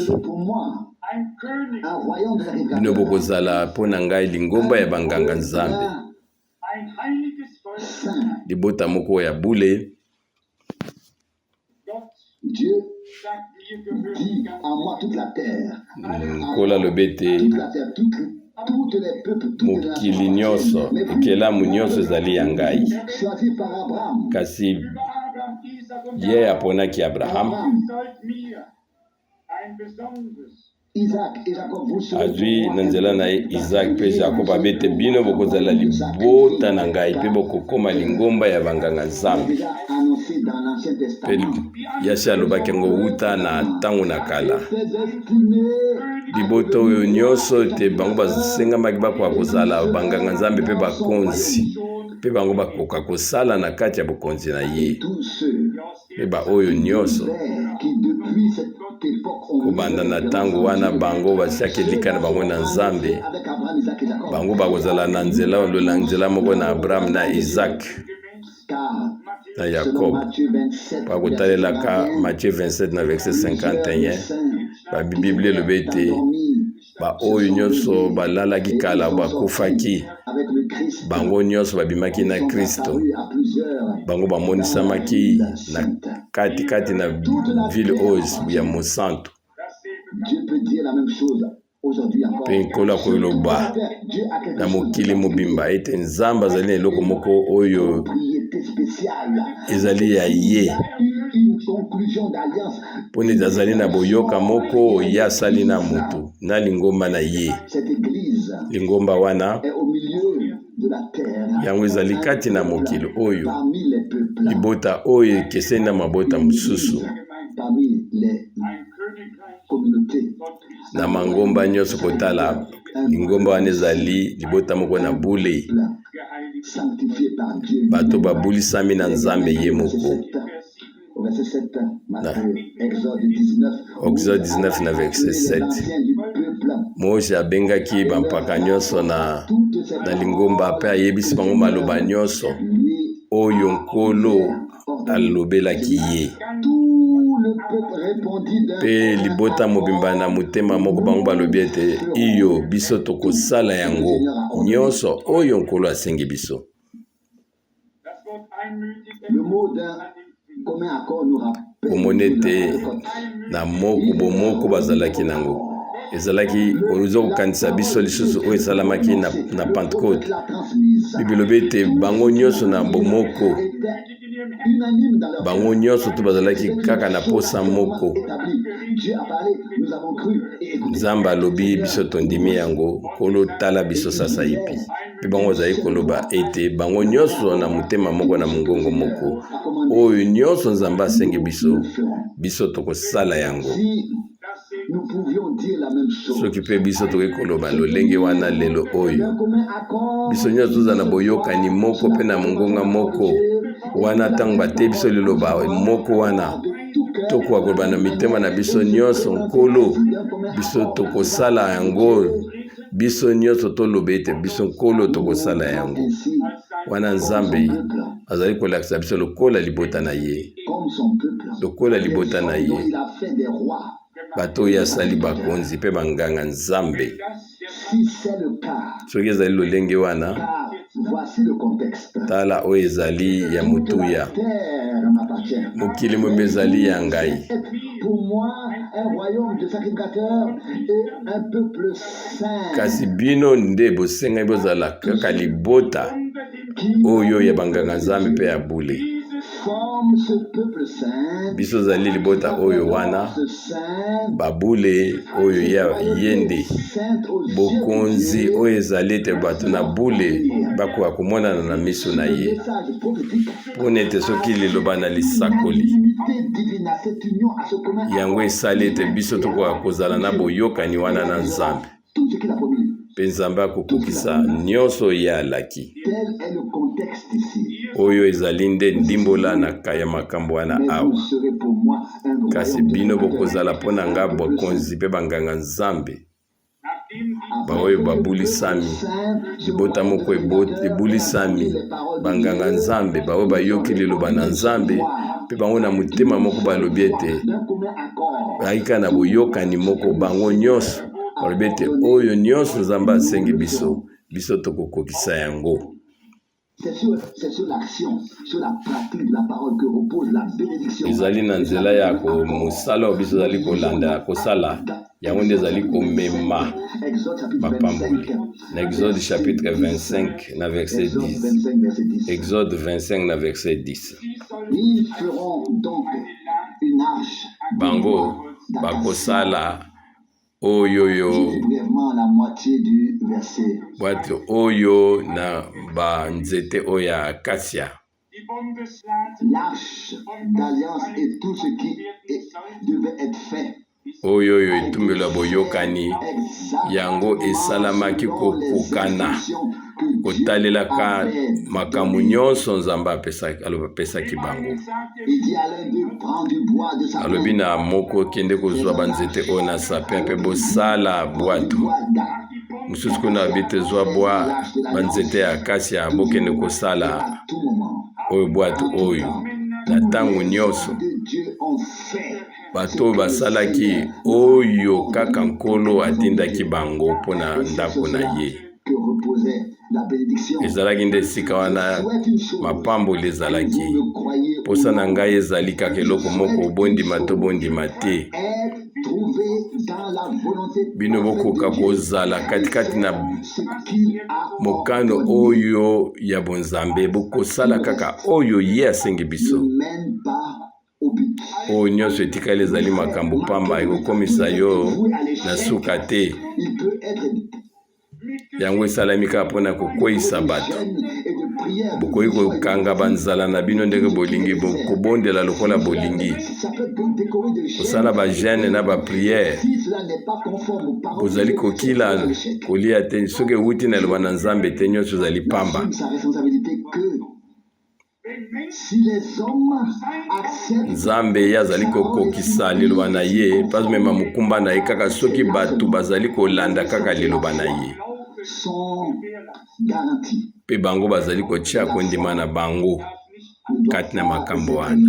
Bino bokozala mpo na ngai lingomba ya banganga Nzambe, libota moko ya bule. Nkolo alobi ete mokili nyonso, ekelamu nyonso ezali ya ngai. Kasi ye aponaki Abraham, azwi na nzela na ye Isaac mpe Jacob, abe ete bino bokozala libota na ngai mpe bokokoma lingomba ya banganga Nzambe. Mpe yasi alobaki yango wuta na ntango na kala. Libota oyo nyonso ete bango basengamaki bakoka kozala banganga Nzambe mpe bakonzi, mpe bango bakoka kosala na kati ya bokonzi na ye. Mpe baoyo nyonso kobanda na ntango wana bango batiaki elika na bango na Nzambe, bango bakozala na nzela na nzela moko na Abraham na Isaac na Yakob. Bakotalelaka Matthieu 27 na verset 51, Biblia elobi ete baoyo nyonso balalaki kala bakufaki, bango nyonso babimaki na Kristo, bango bamonisamaki na kati kati na ville oyo ya mosantu. Mpe Nkolo akoloba na mokili mobimba ete Nzambe azali na eloko moko oyo ezali ya ye, mpo neti azali na boyoka moko ye asali na moto na lingomba na ye. Lingomba wana yango ezali kati na mokili oyo, libota oyo ekeseni na mabota mosusu, na mangomba nyonso. Kotala lingomba wana ezali libota moko na bule, bato babulisami na Nzambe ye moko. Na Exode 19 na verset 7. Mose abengaki bampaka nyonso na, na lingomba mpe ayebisi bango maloba nyonso oyo Nkolo alobelaki ye. Mpe libota mobimba na motema moko bango balobi ete, Iyo, biso tokosala yango nyonso oyo Nkolo asengi biso. Komona ete na moko bomoko bazalaki nango ezalaki oza kokanisa biso lisusu oyo esalamaki na, na Pentecote. Biblia elobi ete bango nyonso na bomoko, bango nyonso to bazalaki kaka na posa moko. Nzambe alobi biso tondimi yango, Nkolo tala biso sasaipi. Mpe bango bazali koloba ete bango nyonso na motema moko na mongongo moko, oyo nyonso Nzambe asengi biso, biso tokosala yango. Soki mpe biso tokoki koloba lolenge wana lelo oyo, biso nyonso tozala na boyokani moko mpe na mongonga moko wana, ntango batei biso liloba moko wana, tokoka koloba na mitema na biso nyonso, Nkolo, biso tokosala yango. Biso nyonso toloba ete biso Nkolo tokosala yango. Wana Nzambe azali kolakisa biso lokola libota na ye, lokola libota na ye, bato oyo asali bakonzi mpe banganga Nzambe. Soki ezali lolenge wana, tala oyo ezali ya motuya. Mokili mobimba ezali ya ngai. Kasi bino nde bosengaki bozala kaka libota oyo ya banganga-nzambe mpe ya bule. Biso ozali libota oyo wana babule oyo ya ye nde bokonzi oyo ezali ete bato na bule bakoka komonana na miso na ye. Mpo na ete soki liloba na lisakoli yango esali ete biso tokoka kozala na boyokani wana na Nzambe, mpe Nzambe akokokisa nyonso ye alaki. Oyo ezali nde ndimbola na ya makambo wana awa. Kasi bino bokozala mpo na ngai bakonzi mpe banganga Nzambe. Baoyo babulisami, libota moko ebulisami, banganga-nzambe, baoyo bayoki liloba na Nzambe, mpe bango na motema moko balobi ete bayika na boyokani moko, bango nyonso balobi ete oyo nyonso Nzambe asengi biso, biso tokokokisa yango. Ezali na nzela ya mosala oyo biso tozali kolanda ya kosala, yango nde ezali komema mapamboli. Na Exode chapitre 25 na verset 10. Exode 25 na verset 10. Bango bakosala oyo yo bwato oyo na ba nzete oyo ya acacia. L'arche d'alliance et tout ce qui devait être fait. Oyo oyo etumbelo ya boyokani yango esalamaki kokokana kotalelaka makambo nyonso Nzambe apesaki bango. Alobi na moko, kende kozwa banzete oyo na sapin mpe bosala bwato. Mosusu kuna alobi te, zwa bwa banzete ya akasia, bokende kosala oyo bwato oyo. Na ntango nyonso bato oyo basalaki oyo kaka Nkolo atindaki bango mpo na ndako na ye. Ezalaki nde esika wana mapamboli ezalaki. Mposa na ngai ezali kaka eloko moko, bondima to bondima te, bino bokoka kozala katikati na mokano oyo ya bonzambe, bokosala kaka oyo ye asengi biso. Oyo nyonso etikali ezali makambo pamba, ekokomisa yo na suka te. Yango esalami kaka mpo na kokweisa bato. Bokoki kokanga banzala na bino ndenge bolingi, kobondela lokola bolingi, kosala bagene na bapriere. Bozali kokila kolia te, soki ewuti na liloba na Nzambe te, nyonso ezali pamba. Nzambe ye azali kokokisa liloba na ye mpe azomema mokumba na ye kaka soki bato bazali kolanda kaka liloba na ye mpe bango bazali kotia kondima na bango kati na makambo wana.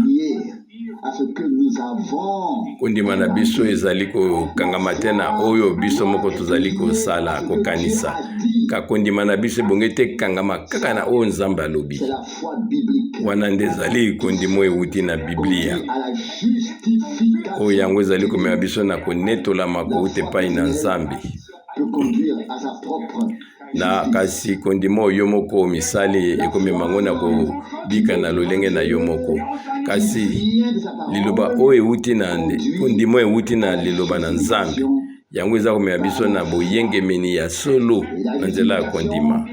Kondima na biso ezali kokangama te na oyo biso moko tozali kosala, kokanisa. Ka kondima na biso ebongi te ekangama kaka na oyo Nzambe alobi. Wana nde ezali kondima oyo ewuti na Biblia, oyo yango ezali komema biso na konetolama kowuta epai na Nzambe. Na kasi kondima oyo yo moko omisali ekomema yango na kobika na lolenge na yo moko. Kasi liloba oyo ewuti na kondima oyo ewuti na liloba na Nzambe, yango eza komema biso na boyengemeni ya solo na nzela ya kondima.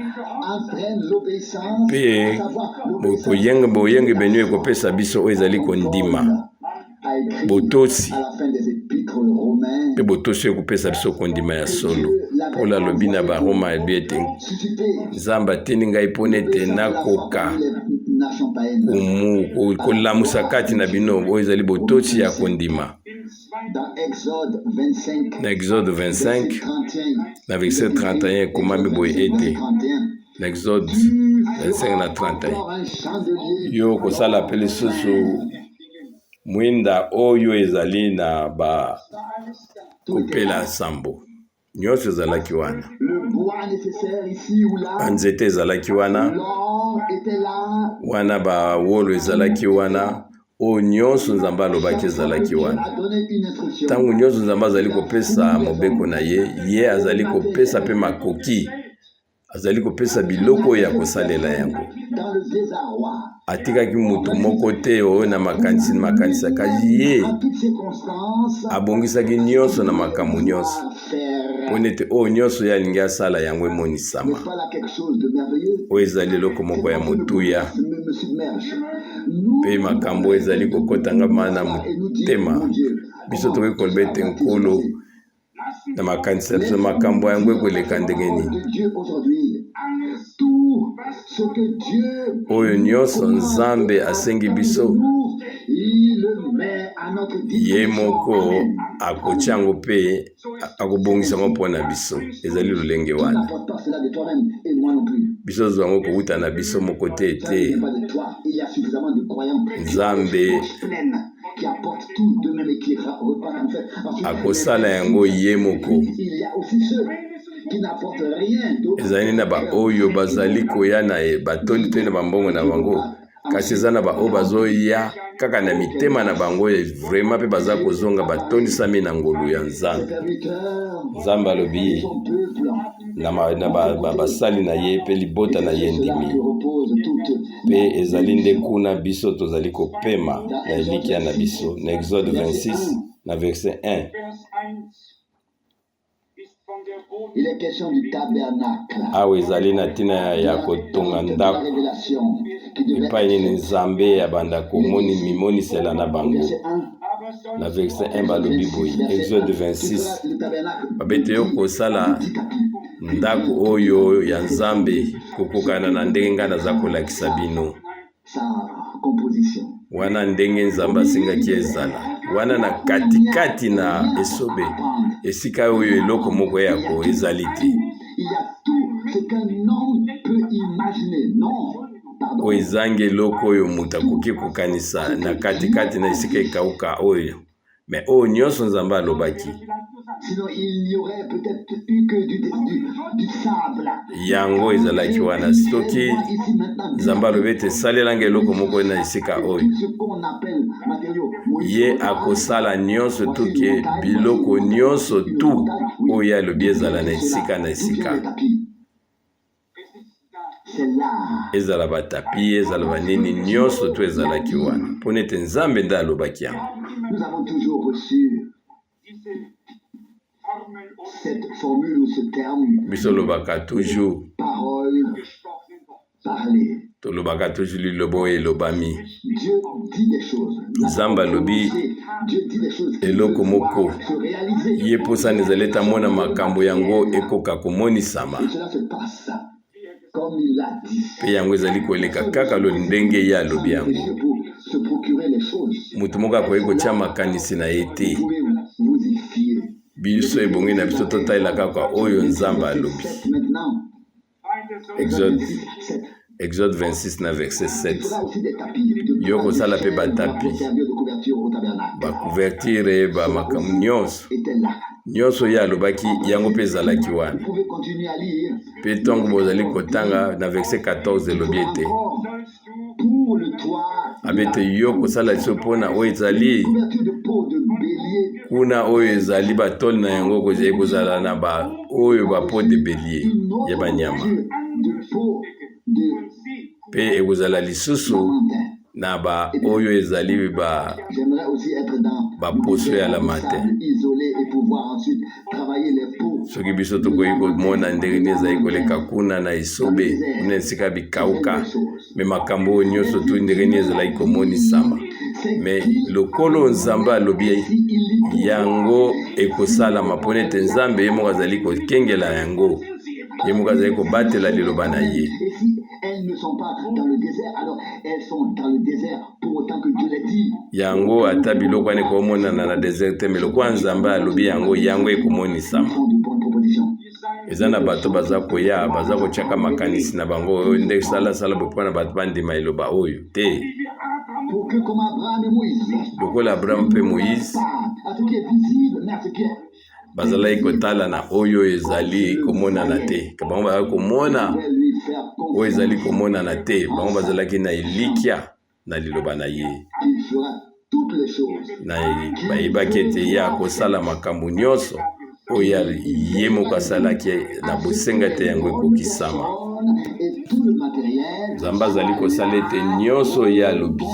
Mpe boyengebeni oyo ekopesa biso oyo ezali kondima botosi mpe botosi oyo ekopesa biso kondima ya solo. Paulo alobi na Baroma alobi ete Nzambe atindi ngai mpo ete nakoka kolamusa kati na bino oyo ezali botosi ya kondima. Na Exode 25 na verset 31 ekomami boye ete na Exode 25 na 31 yo okosala mpe lisusu mwinda oyo ezali na ba kopela sambo nyonso ezalaki wana, banzete ezalaki wana, wana bawolo ezalaki wana, oyo nyonso Nzambe alobaki ezalaki wana. Ntango nyonso Nzambe azali kopesa mobeko na ye, ye azali kopesa mpe makoki azali kopesa biloko oyo ya kosalela yango. Atikaki moto moko te oyo na makanisi makanisaka ye, abongisaki nyonso na makambo nyonso mpo nete oyo nyonso ye alingi asala yango emonisama. Oyo ezali eloko moko ya motuya mpe makambo oyo ezali kokota nga na motema. Biso tokoki koloba ete Nkolo na makanisi na biso makambo yango ekoleka ndenge nini? Oyo nyonso Nzambe asengi biso, ye moko akotia yango mpe akobongisa yango mpo na biso. Ezali lolenge wana. Biso tozwa yango kowuta na biso moko te te. Nzambe akosala yango ye moko. Ezali na baoyo bazali koya na ye batondi te na bambongo na bango, kasi eza na baoyo bazoya kaka na mitema na bango vraiment mpe baza kozonga batondisami na ngolu ya Nzambe. Nzambe alobi na basali na ye mpe libota na ye ndimi. Mpe ezali nde kuna biso tozali kopema na elikya na biso. Na Exode 26 na verset 1. Awa ezali na ntina ya kotonga ndako epai nini Nzambe abanda komoni mimonisela na bango. Na verset 1 balobi boye, Exode 26, babete yo kosala ndako oyo ya Nzambe kokokana na ndenge ngai naza kolakisa bino. Wana ndenge Nzambe asengaki ezala wana na katikati na esobe, esika oyo eloko moko ya ko ezali te, oyo ezangi eloko oyo moto akoki kokanisa, na katikati na esika ekauka oyo me oyo nyonso Nzambe alobaki yango ezalaki wana. Soki Nzambe alobi ete salelanga eloko moko na esika oyo, ye akosala nyonso tuke biloko nyonso tu oyo ye alobi ezala na esika na esika. Ezala batapi, ezala banini, nyonso to ezalaki wana mpo nete Nzambe nde alobaki yango. Biso olobaka toujours, tolobaka toujours liloba oyo elobami. Nzambe alobi eloko moko, ye mposa na ezali ete amona makambo yango ekoka komonisama. Mpe yango ezali koleka kaka lo ndenge ye alobi yango. Moto moko akoki kotya makanisi na ye te. Biso ebongi na biso totalela kaka oyo Nzambe alobi. Exode, Exode 26 na verset 7. Yo kosala mpe batapi, bacouverture, bamakambo nyonso nyonso ye alobaki yango mpe ezalaki wana. Mpe ntango bozali kotanga na verset 14 elobi ete abete yo kosala liso mpona oyo ezali kuna oyo ezali batole na yango ekozala na ba oyo ba peau de bélier ya banyama mpe ekozala lisusu na ba oyo ezali ba baposo ya lamate. Soki biso tokoki komona ndenge nini ezali koleka kuna na esobe, kuna esika bikauka, me makambo oyo nyonso tu ndenge nini ezalaki komonisama. Me lokolo Nzambe alobi yango ekosalama, mpo ete Nzambe ye moko azali kokengela yango, ye moko azali kobatela liloba na ye. Elles ne sont pas dans le désert, alors elles sont dans le désert pour autant que Dieu l'a dit. Yango ata biloko wana ekomonana na desert te, me lokola Nzambe alobi yango, yango ekomonisama. Eza na bato baza koya, baza kotyaka makanisi na bango oyo nde salasala boye mpo na bato bandima eloba oyo te. Lokola Abraham mpe Moïse bazalaki kotala na oyo ezali komonana te, bango bazalaki komona oyo ezali komonana te, bango bazalaki na elikya na liloba na ye, na bayebaki ete ye akosala makambo nyonso oyo ye moko asalaki na bosenga ete yango ekokisama. Nzambe azali kosala ete nyonso ye alobi,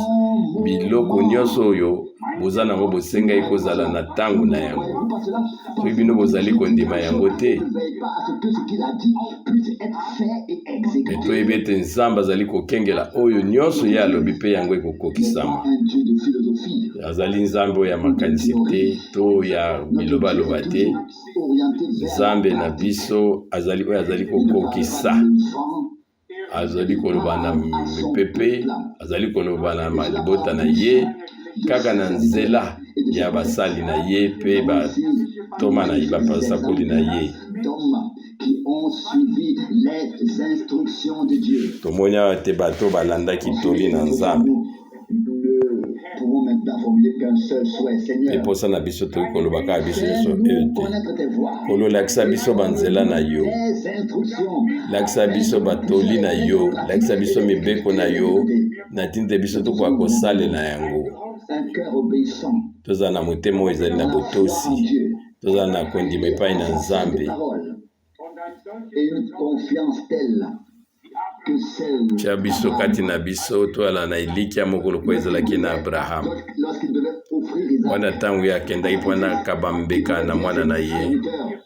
biloko nyonso oyo boza na yango bosengaki kozala na ntango na yango. Soki bino bozali kondima yango te, me toyebi ete Nzambe azali kokengela oyo nyonso ye alobi mpe yango ekokokisama. Azali Nzambe oyo ya makanisi te to ya bilobaloba te. Nzambe na biso azali oyo azali kokokisa. Azali koloba na mipepe, azali koloba na libota na ye kaka na nzela ya basali na ye mpe batoma na ye, bapasakoli na ye. Tomoni awa te bato balandaki toli na Nzambe. Mpe mposa na biso tokoki koloba kaka biso nyonso ete, Nkolo, lakisa biso banzela na yo, lakisa biso batoli na yo, lakisa biso mibeko na yo, na ntina ete biso tokoka kosalela yango. Tozala na motema oyo ezali na botosi, tozala na kondima epai na Nzambe. Tia biso kati na biso toyala na elikya moko lokola ezalaki na Abraham, wana ntango ye akendaki mpo na kaba mbeka na mwana na ye,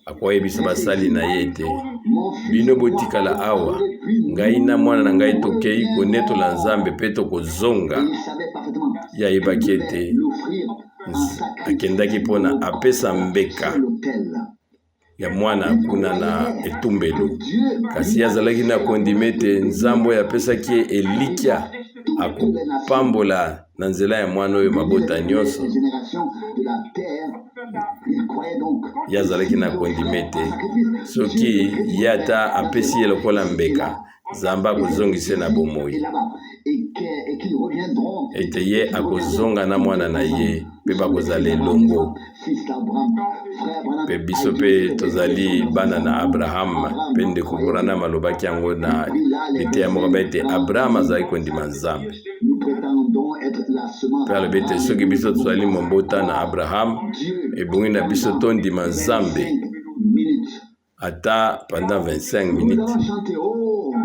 akoyebisa basali na ye ete, bino botikala awa, ngai na mwana na ngai tokei konetola Nzambe mpe tokozonga. Ye ayebaki ete akendaki mpo na apesa mbeka ya mwana kuna na etumbelo, kasi ye azalaki na kondima ete Nzambe oyo apesaki ye elikya akopambola na nzela ya mwana oyo mabota nyonso. Ye azalaki na kondima ete soki ye ata apesi ye lokola mbeka, Nzambe akozongisa ye na bomoi, ete ye akozonga na mwana na ye mpe bakozala elongo. Mpe biso mpe tozali bana na Abraham. Mpe ndeko Branham alobaki yango na liteya moko ba ete Abraham azalaki kondima Nzambe. Mpe alobi ete soki biso tozali mombota na Abraham, ebongi na biso tondima Nzambe. Ata pendant 25 minutes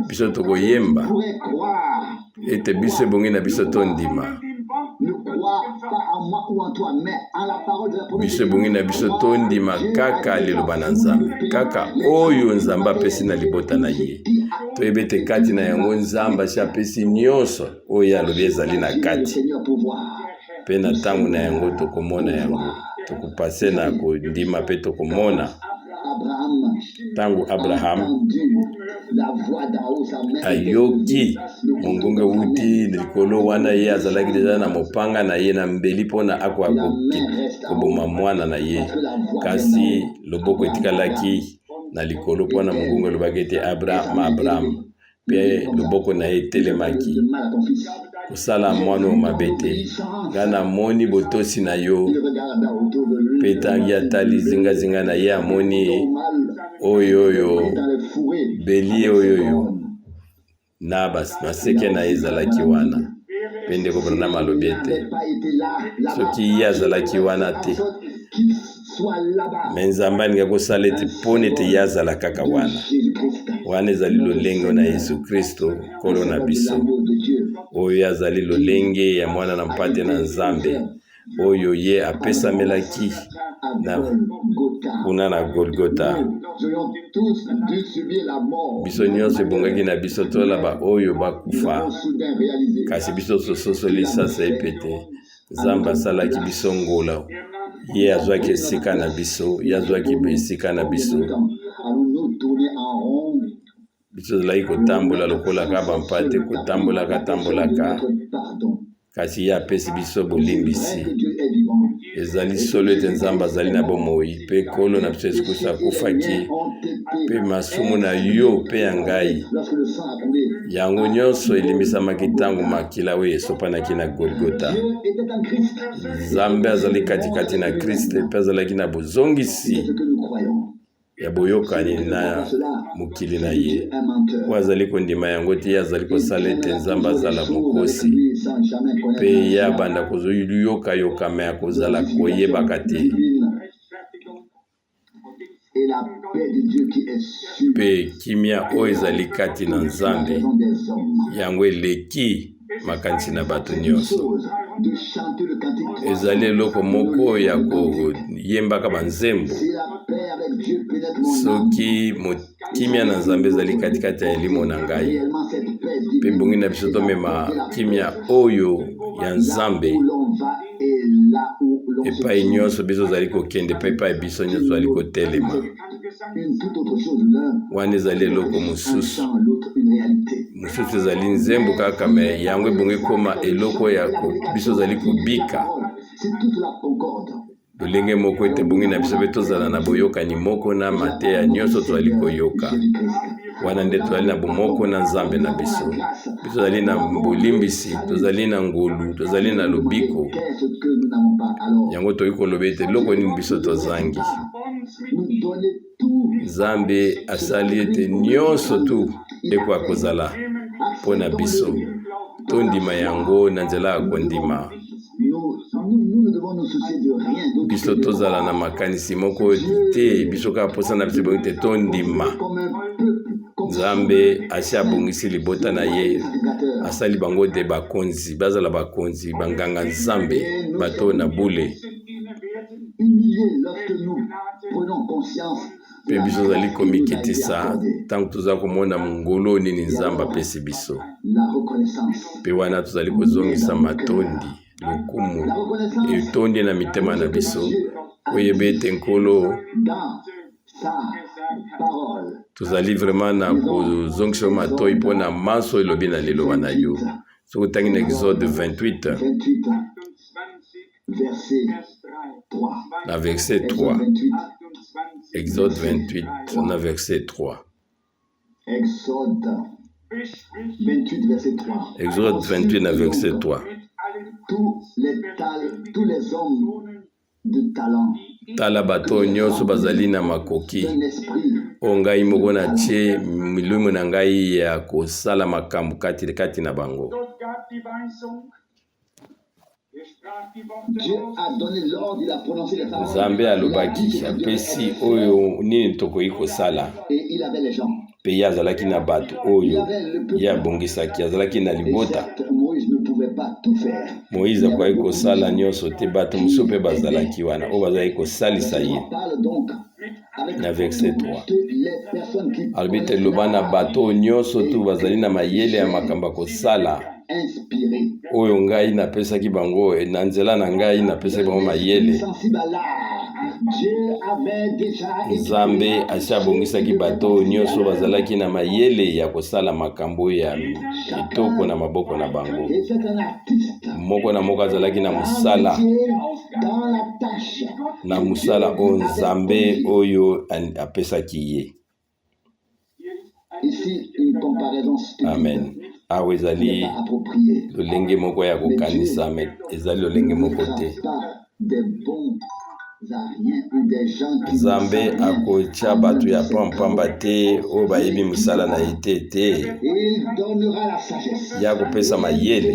biso tokoyemba ete biso ebongi na biso tondima, biso ebongi na biso tondima kaka liloba na Nzambe, kaka oyo Nzambe apesi na libota na ye. Toyebi ete kati na yango Nzambe asi apesi nyonso oyo ye alobi ezali na kati, mpe na ntango na yango tokomona yango, tokopase na kondima mpe tokomona. Ntango Abraham ayoki mongongo ewuti likolo wana, ye azalaki deja na mopanga na ye na mbeli mpo na akoka koboma mwana na ye, kasi loboko etikalaki na likolo mpo na mongongo elobaki ete Abraham, Abraham, mpe loboko na ye etelemaki. Kosala mwana oyo mabe te, ngai namoni botosi na yo. Mpe ntango ye atali zingazinga na ye, amoni oyo oyo belie oyo oyo na maseke na ye ezalaki wana. Mpe ndeko Branham alobi ete soki ye azalaki wana te, me Nzambe alingaki kosala ete mpo ete ye azala kaka wana. Wana ezali lolenge na Yesu Kristo Nkolo na biso, oyo azali lolenge ya mwana na mpate na Nzambe, oyo ye apesamelaki na kuna na Golgota. Biso nyonso ebongaki na biso tola baoyo bakufa, kasi biso tososoli sasa epete Nzambe asalaki biso ngola, ye azwaki esika na biso, ye azwaki esika na biso. Biso tozalaki kotambola lokola kaka bampate, kotambolaka tambolaka, kasi ye apesi biso bolimbisi. Ezali solo ete Nzambe azali na bomoi, mpe Nkolo na biso Yesu Kristo akufaki mpe masumu na yo mpe ya ngai, yango nyonso elimbisamaki ntango makila oyo esopanaki na Golgota. Nzambe azali katikati na Kristo mpe azalaki na bozongisi ya boyokani na mokili na ye. Oyo azali kondima yango te, ye azali kosala ete Nzambe azala mokosi, mpe ye abanda koyokayokama ya kozala koyebaka te. Mpe kimia oyo ezali kati na Nzambe, yango eleki makanisi na bato nyonso. Ezali eloko moko ya koyembaka banzembo. Soki kimia na Nzambe ezali katikati ya elimo na ngai, mpe ebongi na biso tomema kimia oyo ya Nzambe epai nyonso biso ozali kokende mpe epai biso nyonso tozali kotelema. Wana ezali eloko mosusu mosusu, ezali nzembo kaka, me yango ebongi ekoma eloko ya biso ozali kobika lolenge moko ete ebongi na biso mpe tozala na boyokani moko na mateya nyonso tozali koyoka. Wana nde tozali na bomoko na Nzambe na biso. Biso tozali na bolimbisi, tozali na ngolu, tozali na lobiko. Yango tokoki koloba ete eloko nini biso tozangi? Nzambe asali ete nyonso tu ekoka kozala mpo na biso. Tondima yango na nzela ya kondima. Biso tozala na makanisi moko te, biso kaka mposa na biso ebongi te tondima. Nzambe asi abongisi libota na ye, asali bango te bakonzi, bazala bakonzi, banganga Nzambe, bato na bule. Mpe biso tozali komikitisa ntango toza komona ngolu nini Nzambe apesi biso, mpe wana tozali kozongisa matondi, lokumu etondi na mitema na biso, koyeba ete Nkolo tozali vraiment na kozongisa yo matoi mpo na manso elobi na liloba na yo. Soki otangi na Exode 28 na verset 3, Exode 28 na verset 3. Exode 28, verset 3. Exode 28 na verset 3. Tous les hommes de talent. Tala bato oyo nyonso bazali na makoki, oyo ngai moko natie milimo na ngai ya kosala makambo kati kati na bango. Nzambe alobaki, apesi oyo nini tokoki kosala. Mpe ye azalaki na bato oyo ye abongisaki, azalaki na libota. Moïse akokaki kosala nyonso te, bato mosusu mpe bazalaki wana oyo bazalaki kosalisa ye. Na verset 3 alobi ete loba na bato oyo nyonso tu bazali na mayele ya makambo ya kosala, oyo ngai napesaki bango na nzela na ngai, napesaki bango mayele. Nzambe asi abongisaki bato oyo nyonso bazalaki na mayele ya kosala makambo ya kitoko na maboko na bango. Moko na moko azalaki na mosala na mosala oyo Nzambe oyo apesaki ye. Amen. Awa ezali lolenge moko ya kokanisa, me ezali lolenge moko te. Nzambe akotya bato ya pampamba te oyo bayebi mosala na ye te te. Ye akopesa mayele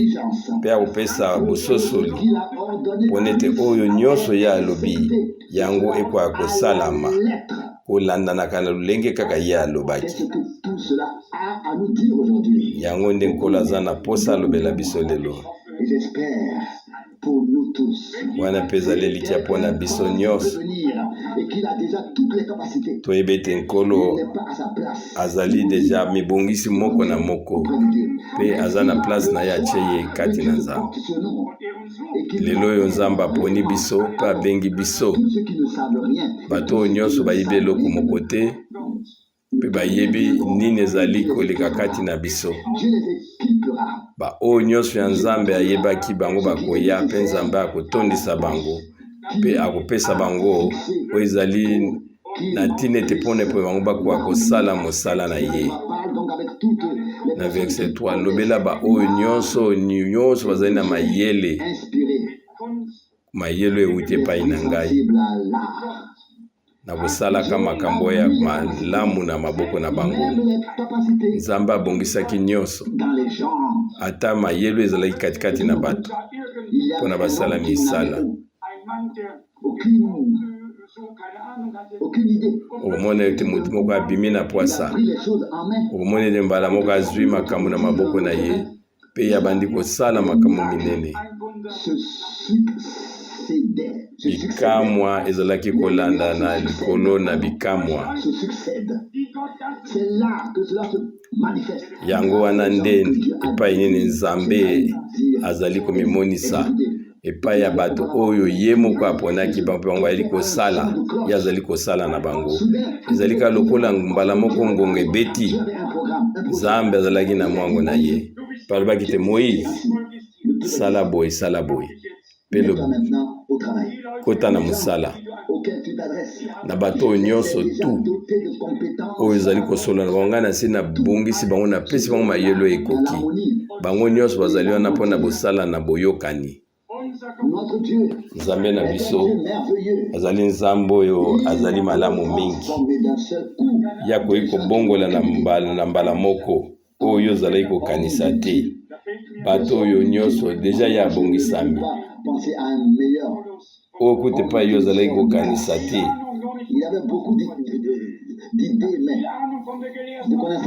mpe akopesa bososoli mpo nete oyo nyonso ye alobi yango ekoka kosalama kolandanaka na lolenge kaka ye alobaki. Yango nde Nkolo aza na mposa alobela biso lelo. Wana mpe ezali elikya mpo na biso nyonso. Toyebi ete Nkolo azali deja mibongisi moko na moko mpe aza na place na ye atie ye kati na Nzambe. Lelo oyo Nzambe aponi biso mpe abengi biso bato oyo nyonso bayebi eloko moko te mpe bayebi nini ezali koleka kati na biso. Baoyo nyonso ya Nzambe ayebaki bango bakoya mpe Nzambe akotondisa bango mpe akopesa bango oyo ezali na ntina ete mpo na bango bakoka kosala mosala na ye. Na verset 3, lobela baoyo nyonso nyonso bazali na mayele, mayele oyo euti epai na ngai na kosalaka makambo ya malamu na maboko na bango. Nzambe abongisaki nyonso, ata mayele ezalaki katikati na bato mpo na basala misala. Okomona ete moto moko abimi na pwasa, okomona ete mbala moko azwi makambo na maboko na ye mpe abandi kosala makambo minene. Bikamwa ezalaki kolanda na likolo na bikamwa. Yango wana nde epai nini Nzambe azali komimonisa epai ya bato oyo ye moko aponaki bango, mpe bango bayali kosala, ye azali kosala na bango. Ezali kaka lokola mbala moko ngonga ebeti, Nzambe azalaki na mwango na ye, mpe alobaki te, Moize, sala boye, sala boye, mpe kota na mosala na bato oyo nyonso tu oyo ezali kosolola na bango. Ngai nasi nabongisi bango, napesi bango mayele oyo ekoki. Bango nyonso bazali wana mpo na bosala na boyokani. Nzambe na biso azali Nzambe oyo azali malamu mingi. Ye akoki kobongola na mbala na mbala moko oyo ozalaki kokanisa te. Bato oyo nyonso deja ye abongisami. Oyo kutu epai yo ozalaki kokanisa te.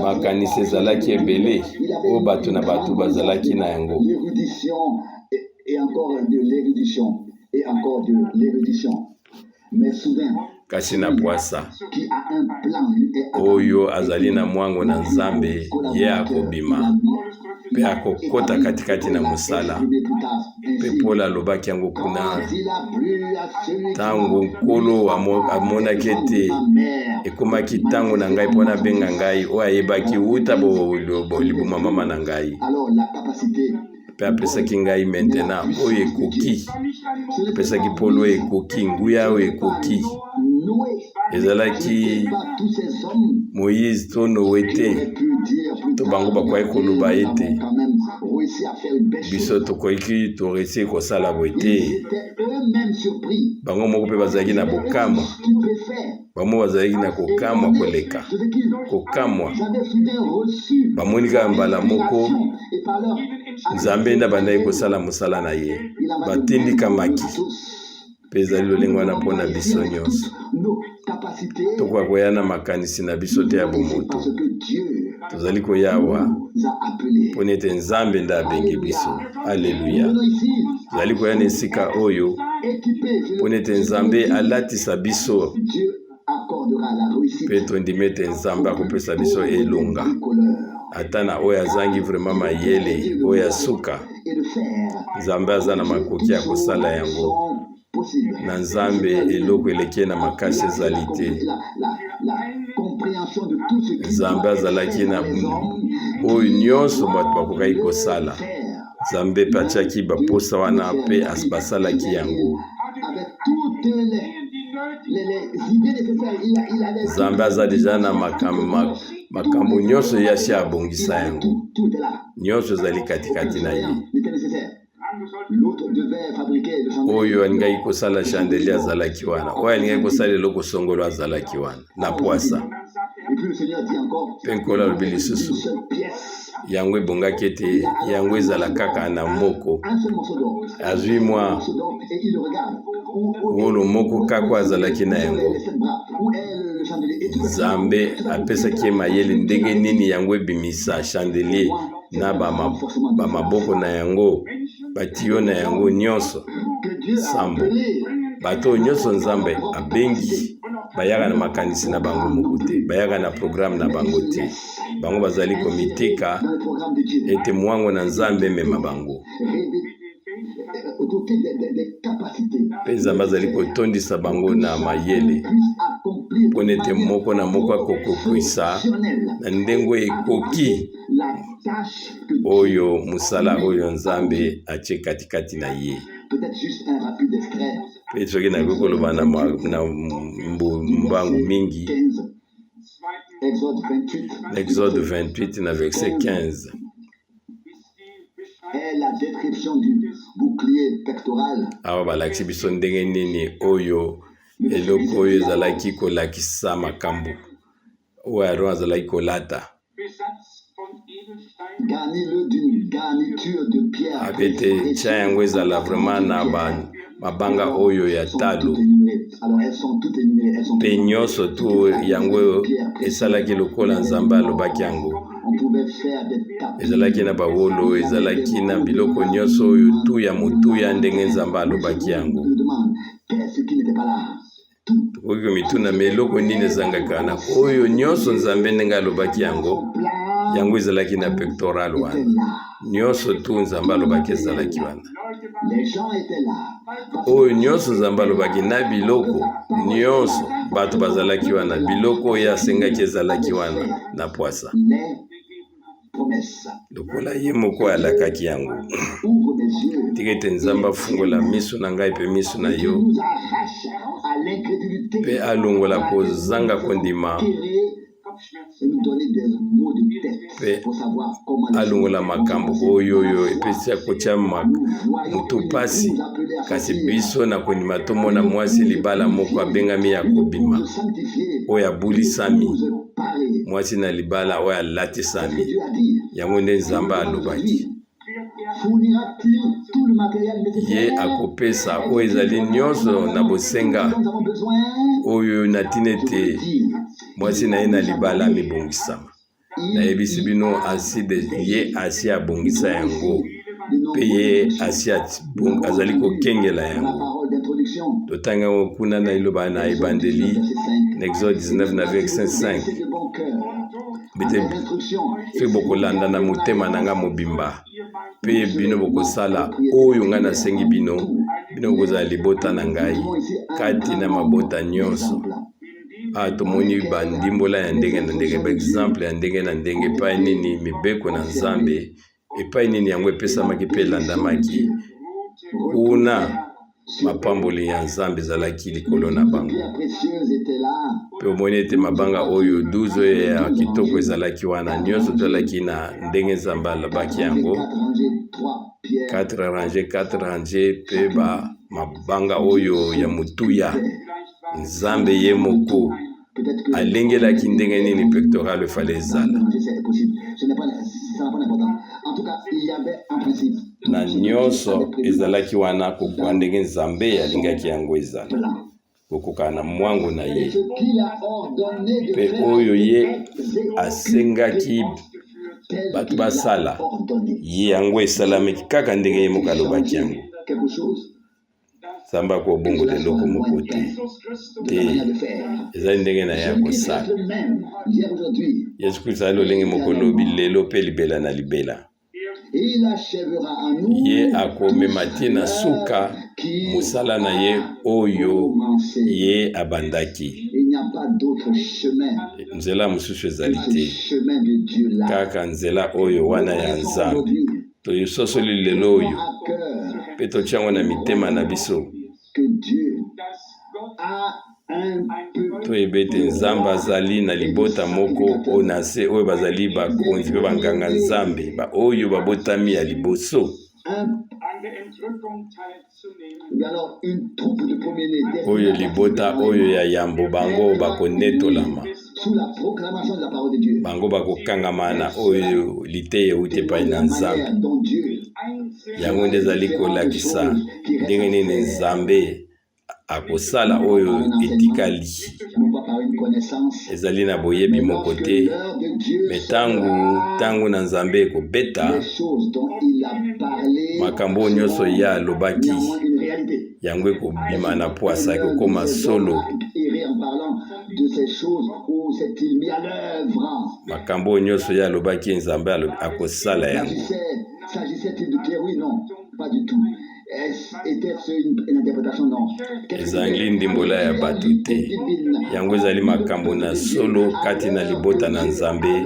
Makanisi ezalaki ebele oyo bato na bato bazalaki na yango. Kasi na pwasa, oyo azali na mwango na Nzambe, ye akobima mpe akokota katikati na mosala. Mpe Polo alobaki yango kuna ntango Nkolo amonaki ete ekomaki ntango na ngai mpo nabenga ngai oyo ayebaki uta libuma mama na ngai mpe apesaki ngai maintenant oyo ekoki, apesaki polo oyo ekoki, nguya oyo ekoki. Ezalaki Moïse to Noe te to bango bakoki koloba ete biso tokoki toresi kosala boye te. Bango moko mpe bazalaki na bokamwa, bango bazalaki na kokamwa koleka kokamwa. Bamoni kaka mbala moko Nzambe nde abandaki kosala mosala na ye, batindikamaki mpe ezali lolenge wana mpo na biso nyonso. Tokoka koya na makanisi na biso te ya bomoto. Tozali koya awa mpo ete Nzambe nde abengi biso. Aleluya! Tozali koya na esika oyo mpo ete Nzambe alatisa biso mpe tondimi ete Nzambe akopesa biso elonga ata na oyo azangi vraiment mayele oyo ya suka. Nzambe aza na makoki ya kosala yango. Na Nzambe eloko eleki ye na makasi ezali te. Nzambe azalaki na oyo nyonso bato bakokaki kosala. Nzambe mpe atiaki baposa wana mpe basalaki yango. Nzambe aza deja na makambo nyonso ye asi abongisa yango. Nyonso ezali katikati na ye. Oyo alingaki kosala chandelier azalaki wana, oyo alingaki kosala eloko songolo azalaki wana na pwasa. Mpe Nkolo alobi lisusu, yango ebongaki ete yango ezala kaka na moko. Azwi mwa wolo moko kaka azalaki na yango. Nzambe apesaki ye mayele ndenge nini yango ebimisa chandelier na bamaboko na yango, batiyo na yango nyonso sambo. Bato oyo nyonso Nzambe abengi bayaka na makanisi na bango moko te, bayaka na programe na bango te. Bango bazali komitika ete mwango na Nzambe emema bango. Mpe Nzambe azali kotondisa bango na mayele mpo na ete moko na moko akokokisa na ndenge ekoki oyo mosala oyo Nzambe atie katikati na ye. Mpe soki nakoki koloba na mbangu mingi, na Exode 28 na verset 15. Awa balakisi biso ndenge nini oyo eloko oyo ezalaki kolakisa makambo oyo Aron azalaki kolata. Abete tya yango ezala vraiment na ba mabanga oyo ya talo mpe nyonso tu yango esalaki lokola Nzambe alobaki yango. Ezalaki na bawolo, ezalaki na biloko nyonso oyo tu ya motuya ndenge Nzambe alobaki yango. Tokoki komituna, me eloko nini ezangaka na oyo nyonso Nzambe ndenge alobaki yango? Yango ezalaki na pectoral wana. Nyonso tu Nzambe alobaki ezalaki wana. Oyo nyonso Nzambe alobaki na biloko nyonso, bato bazalaki wana, biloko oyo asengaki ezalaki wana na pwasa. Lokola ye moko alakaki yango. Tika ete Nzambe afungola miso na ngai mpe miso na yo mpe alongola kozanga kondima mpe alongola makambo oyo oyo epesi kotya moto mpasi. Kasi biso na kondima tomona mwasi libala moko abengami ya kobima, oyo abulisami, mwasi na libala oyo alatisami. Yango nde Nzambe alobaki. Ye akopesa oyo ezali nyonso na bosenga oyo na ntina ete mwasi na ye na libala amibongisama. Nayebisi bino asi de, ye asi abongisa yango mpe ye asi azali kokengela yango. Totanga yango kuna na liloba na ebandeli na Exode 19 na verset 5. Bete soki bokolanda na motema na ngai mobimba mpe bino bokosala oyo ngai nasengi bino, bino bokozala libota na ngai kati na mabota nyonso. Awa tomoni bandimbola ya ndenge na ndenge, baexemple ya ndenge na ndenge, epai nini mibeko na Nzambe, epai nini yango epesamaki mpe elandamaki kuna mapamboli ya Nzambe ezalaki likolo na bango. Mpe omoni ete mabanga oyo 12 oyo ya kitoko ezalaki wana, nyonso tozalaki na ndenge Nzambe alobaki yango, 4 range 4 range, mpe ba mabanga oyo ya motuya. Nzambe ye moko alengelaki ndenge nini pectoral efale ezala. Na nyonso ezalaki wana kokoka ndenge Nzambe alingaki yango ezala, kokoka na mwango na ye, mpe oyo ye asengaki bato basala, ye yango esalamaki kaka ndenge ye moko alobaki yango. Nzambe akobongola eloko moko te. Te, ezali ndenge na ye ya kosala. Yesu Kristo azali lolenge moko lobi, lelo mpe libela na libela. Ye akomema ti na suka mosala na ye oyo ye abandaki. Nzela mosusu ezali te, kaka nzela oyo wana ya Nzambe. Toyososoli lelo oyo mpe totia yango na mitema na biso. Toyeba ete Nzambe azali na libota moko oyo na nse oyo bazali bakonzi mpe banganga Nzambe, baoyo babotami ya liboso. Oyo libota oyo ya yambo bango bakonetolama, bango bakokangama na oyo liteya euti epai na Nzambe. Yango nde ezali kolakisa ndenge nini Nzambe akosala oyo etikali. Ezali na boyebi moko te, me ntango ntango na Nzambe ekobeta, makambo oyo nyonso ye alobaki yango ekobima na pwasa, ekokoma solo. Makambo oyo nyonso ye alobaki, Nzambe akosala yango. Ezangi ndimbola ya bato te. Yango ezali makambo na solo kati na libota na Nzambe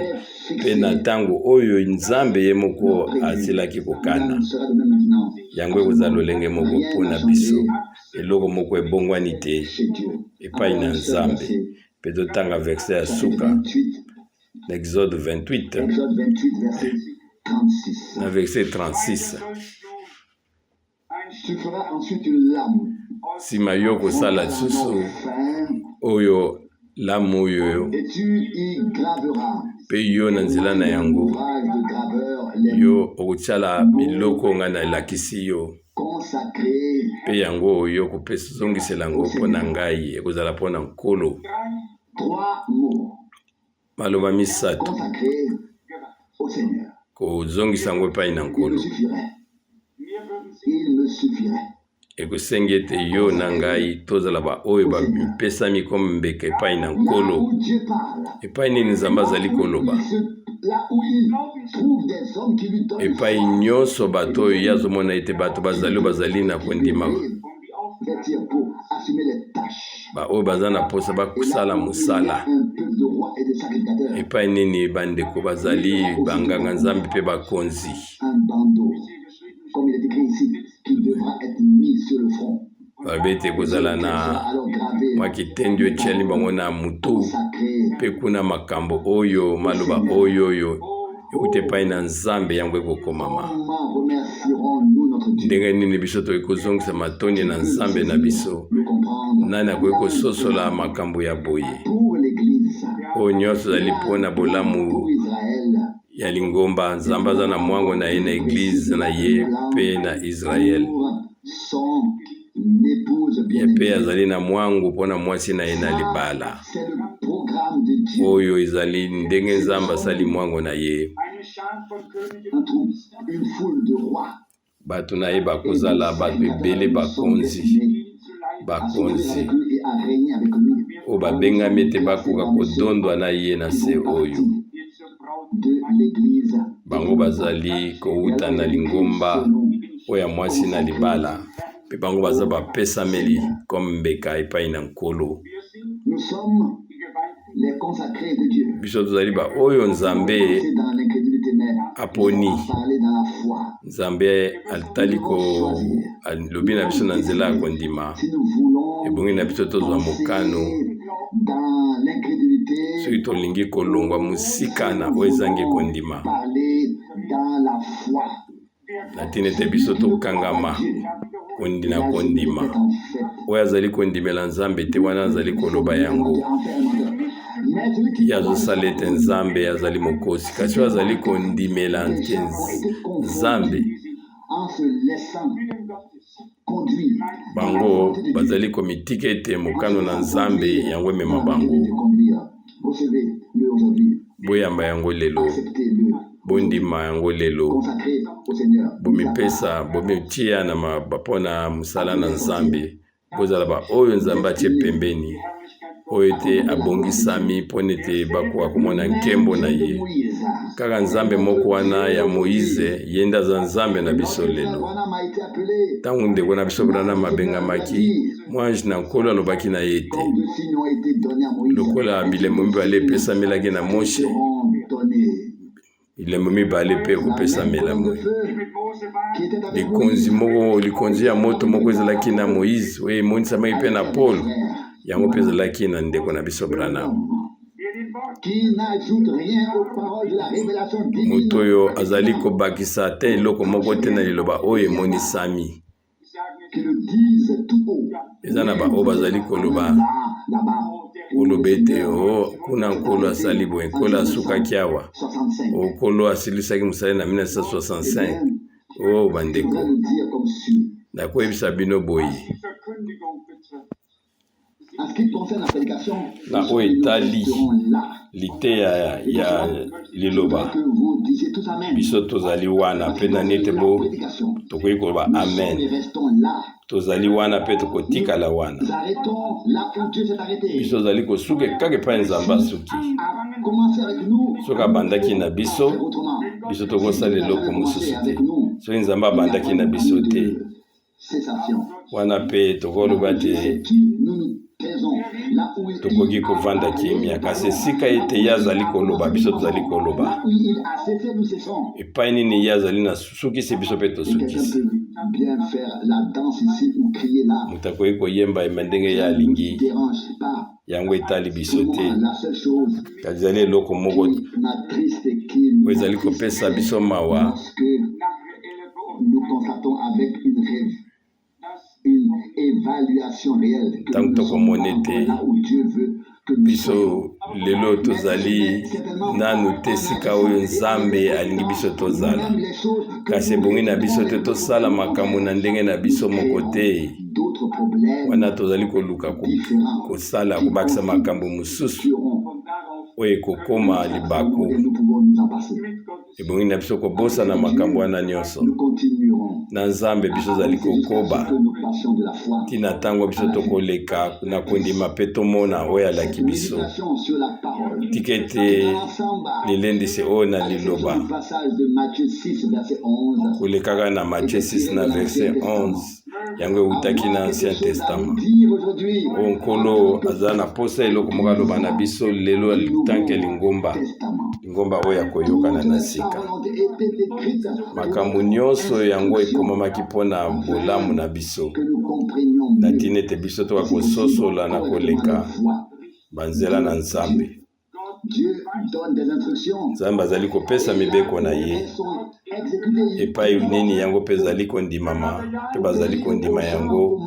mpe na ntango oyo Nzambe ye moko asilaki kokana. Yango ekozala lolenge moko mpo na biso. Eloko moko ebongwani te epai na Nzambe. Mpe totanga verse ya suka na Exode 28 na verset 36. Nsima yo kosala lisusu oyo lamu oyo mpe yo na nzela na yango yo okotiala biloko ngai nalakisi yo mpe yango oyo kopesa zongisela yango mpo na ngai ekozala mpo na Nkolo. Maloba misato kozongisa yango epai na Nkolo ekosengi ete yo na ngai tozala baoyo bamipesami kome mbeka epai na Nkolo. Epai nini Nzambe azali koloba? Epai nyonso bato oyo ye azomona ete bato bazali oyo bazali na kondima, baoyo baza na mposa bakosala mosala. Epai nini bandeko bazali banganga Nzambe mpe bakonzi? Balobi ete kozala na mwa kitendi oyo etiali bango na motu, mpe kuna makambo oyo maloba oyo oyo euti epai na Nzambe, yango ekokomama. Ndenge nini biso tokoki kozongisa matondi na Nzambe na biso? Nani akoki kososola makambo ya boye? Oyo nyonso ezali mpo na bolamu ya lingomba. Nzambe aza na mwango na ye na eglize na ye mpe na Israele. Ye mpe azali na mwango mpo na mwasi na ye na libala. Oyo ezali ndenge Nzambe asali mwango na ye. Bato na ye bakozala bato ebele, bakonzi, bakonzi oyo babengami ete bakoka kodondwa na ye na nse oyo. Bango bazali kowuta na lingomba oyo ya mwasi na libala, mpe bango baza bapesameli comme mbeka epai na Nkolo. Biso tozali baoyo Nzambe aponi. Nzambe atali ko alobi na biso na nzela ya kondima. Ebongi na biso tozwa mokano soki tolingi kolongwa mosika na oyo ezangi kondima, na ntina ete biso tokangama na kondima. Oyo azali kondimela Nzambe te, wana azali koloba yango, ye azosala ete Nzambe azali mokosi. Kasi oyo azali kondimela te Nzambe, bango bazali komitika ete mokano na Nzambe yango emema bango. Boyamba yango lelo, bondima yango lelo, bomipesa, bomitia na mpo na mosala na Nzambe, bozala baoyo Nzambe atie pembeni. oyo ete abongisami mpo ete bakoka komona nkembo na ye. Kaka Nzambe moko wana ya Moize, ye nde aza Nzambe na biso lelo. Ntango ndeko na biso Branham abengamaki, mwange na Nkolo alobaki na ye ete lokola bilembo mibale epesamelaki na Moshe, bilembo mibale mpe ekopesamela moi. Likonzi moko, likonzi ya moto moko ezalaki na Moize, oyo emonisamaki mpe na Polo, yango mpe ezalaki na ndeko na biso Branham. Moto oyo azali kobakisa ata eloko moko te na liloba oyo emonisami. Eza na baoyo bazali koloba koloba ete o oh, kuna nkolo asali boye, nkolo asukaki awa, o oh, nkolo asilisaki mosala na 1965. O oh, bandeko, nakoyebisa bino boye Na oyo etali liteya ya liloba, biso tozali wana mpe na nete bo tokoki koloba amen. Tozali wana mpe tokotikala wana. Biso tozali kosuka kaka epai Nzambe asuki. Soki abandaki na biso, biso tokosala eloko mosusu te. Soki Nzambe abandaki na biso te, wana mpe tokoloba te tokoki kovanda kimia, kasi esika ete ye azali koloba, biso tozali koloba. Epai nini ye azali na sukisi, biso mpe tosukisi. Moto akoki koyemba yemba ndenge ye alingi, yango etali biso te. Kasi ezali eloko moko oyo ezali kopesa biso mawa. Ntango tokomona ete biso lelo tozali nanu te esika oyo Nzambe alingi biso tozala, kasi ebongi na biso te tosala makambo na ndenge na biso moko te. Wana tozali koluka kosala kobakisa makambo mosusu oyo ekokoma libaku. Ebongi na biso kobosana makambo wana nyonso. Na Nzambe biso tozali kokoba ntina ntango biso tokoleka na kondima mpe tomona oyo alaki biso. Tika ete lilendisi oyo na liloba kolekaka na Matthieu 6 na verset 11 yango ewutaki na Ancien Testament. Oyo Nkolo aza na posa eloko moko aloba na biso lelo tanke lingomba, lingomba oyo ya koyokana na sika. Makambo nyonso yango ekomamaki mpo na bolamu na biso, na ntina ete biso toka kososola na koleka banzela na Nzambe. Nzambe azali kopesa mibeko na ye epai nini yango mpe ezali kondimama mpe bazali kondima yango.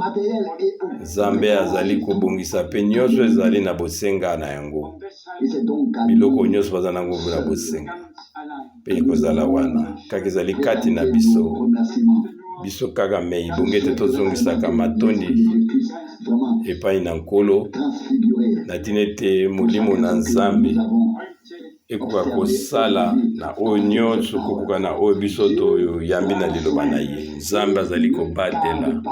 Nzambe azali kobongisa mpe nyonso ezali na bosenga na yango, biloko nyonso baza na yango na bosenga mpe ekozala wana kaka ezali kati na biso biso kaka mei bongo ete tozongisaka matondi epai na Nkolo na ntina ete Molimo na Nzambe ekoka kosala na oyo nyonso kokoka na oyo biso toyambi na liloba na ye. Nzambe azali kobatela,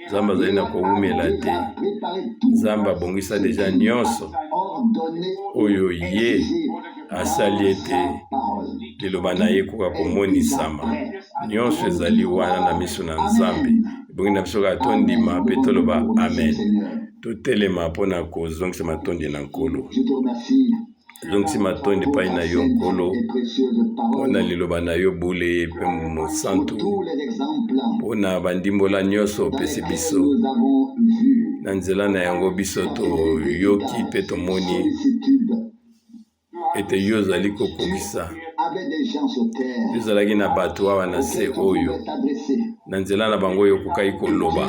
Nzambe azali na kowumela te. Nzambe abongisa deja nyonso oyo ye asali ete liloba na ye ekoka komonisama. Nyonso ezali wana na miso na Nzambe. Ebongi na biso kaka tondima mpe toloba amen. Totelema mpo na kozongisa matondi na Nkolo. Zongisi matondi epai na yo Nkolo mpo na liloba na yo bule mpe mosantu, mpo na bandimbola nyonso opesi biso. Na nzela na yango biso toyoki mpe tomoni ete yo ozali kokokisa. Yo ozalaki na bato awa na se oyo na nzela na bango oyo okokaki koloba,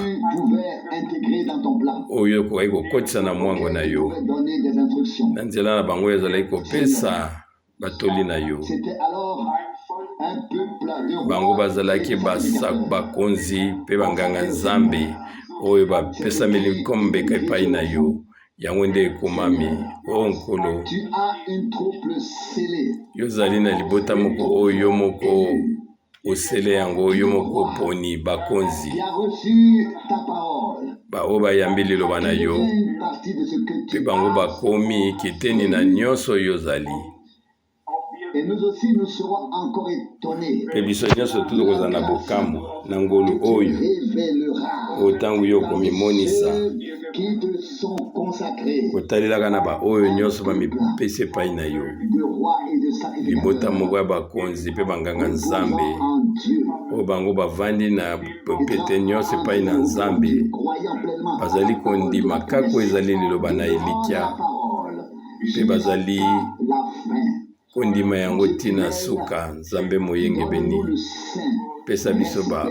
oyo okokaki kokotisa na mwango na yo, na nzela na bango oyo ozalaki kopesa batoli na yo. Bango bazalaki bakonzi mpe banganga Nzambe oyo bapesameli mbeka epai na yo. Yango nde ekomami, O Nkolo, yo ozali na libota moko oyo yo moko Osele yango yo moko oponi bakonzi baoyo bayambi liloba na yo, mpe bango bakomi kiteni na nyonso oyo ozali. Mpe biso nyonso tokozala na bokamwa na ngolu oyo, oyo ntango yo okomimonisa kotalelaka na baoyo nyonso bamipesi epai na yo, libota moko ya bakonzi mpe banganga-nzambe, oyo bango bavandi na pete nyonso epai na Nzambe, bazali kondima kaka oyo ezali liloba na elikya mpe bazali kondima yango ntina suka. Nzambe moyengebeni, pesa biso ba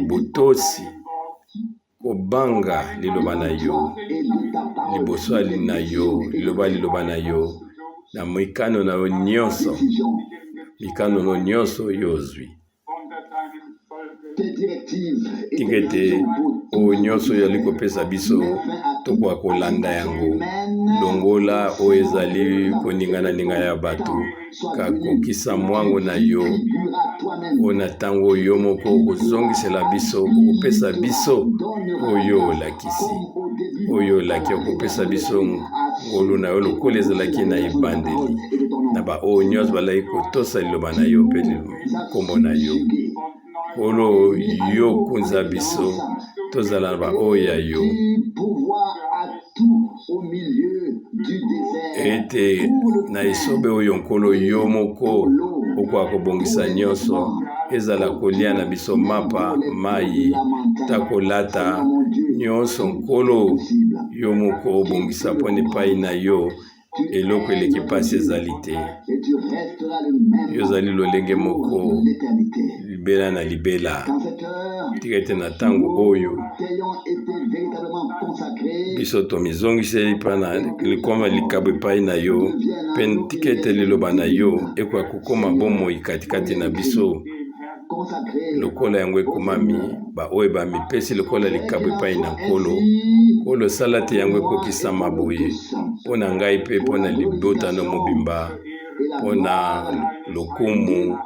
botosi kobanga liloba na yo liboso na yo, liloba liloba na yo na mikano na yo nyonso, mikano na yo nyonso yo ozwi. Tika ete oyo nyonso oyo azali kopesa biso tokoka kolanda yango, longola oyo ezali koningana-ningana ya bato, kakokisa mwango na yo oyo na ntango yo moko okozongisela biso, okopesa biso oyo olakisi, oyo olaki okopesa biso ngolu na yo lokola ezalaki na ebandeli na baoyo nyonso balaki kotosa liloba na yo mpe nkombo na yo. Nkolo, yo kunza biso tozala na baoyo ya yo, ete na esobe oyo Nkolo yo moko okoka kobongisa nyonso, ezala kolia na biso mapa, mai, ta kolata nyonso. Nkolo, yo moko obongisa mpo na epai na yo eloko eleki mpasi ezali te. Yo ozali lolenge moko libela na libela. Tika ete na ntango oyo biso tomizongiseli mpa na likoma likabo epai na yo, mpe tika ete liloba na yo ekoka kokoma bomoi katikati na biso lokola yango ekomami, baoyo bamipesi lokola likabo epai na Nkolo. Nkolo, sala te yango ekokisama boye mpo na ngai mpe mpo na libota no mobimba, mpo na lokumu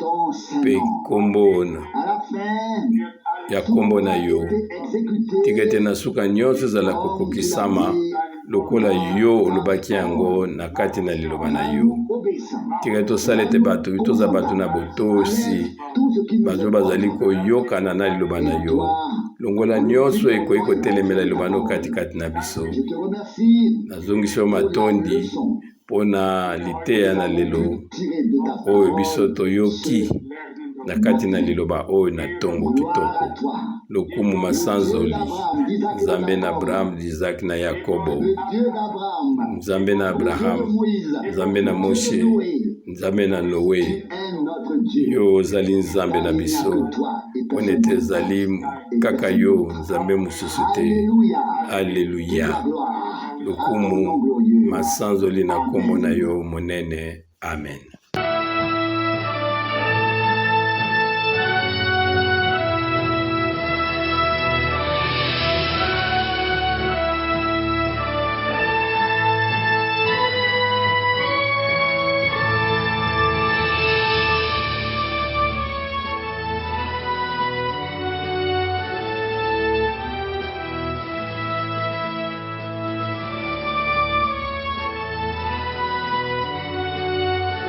mpe nkombo ya nkombo na yo. Tika ete na suka nyonso ezala kokokisama lokola yo olobaki yango na kati na liloba na yo. Tika tosala ete bato toza bato na botosi, bato bazali koyokana na liloba na yo. Longola nyonso ekoki kotelemela liloba no katikati na biso. Nazongisi yo matondi mpo na liteya na lelo oyo biso toyoki na kati na liloba oyo na ntongo kitoko. Lokumu masanzoli Nzambe na Abraham, Isaac na Yakobo, Nzambe na Abraham, Nzambe na Moshe, Nzambe na Noe. Yo ozali Nzambe na biso, mpo na ete ezali kaka yo, Nzambe mosusu te. Aleluya! Lokumu masanzoli na nkombo na yo monene. Amen.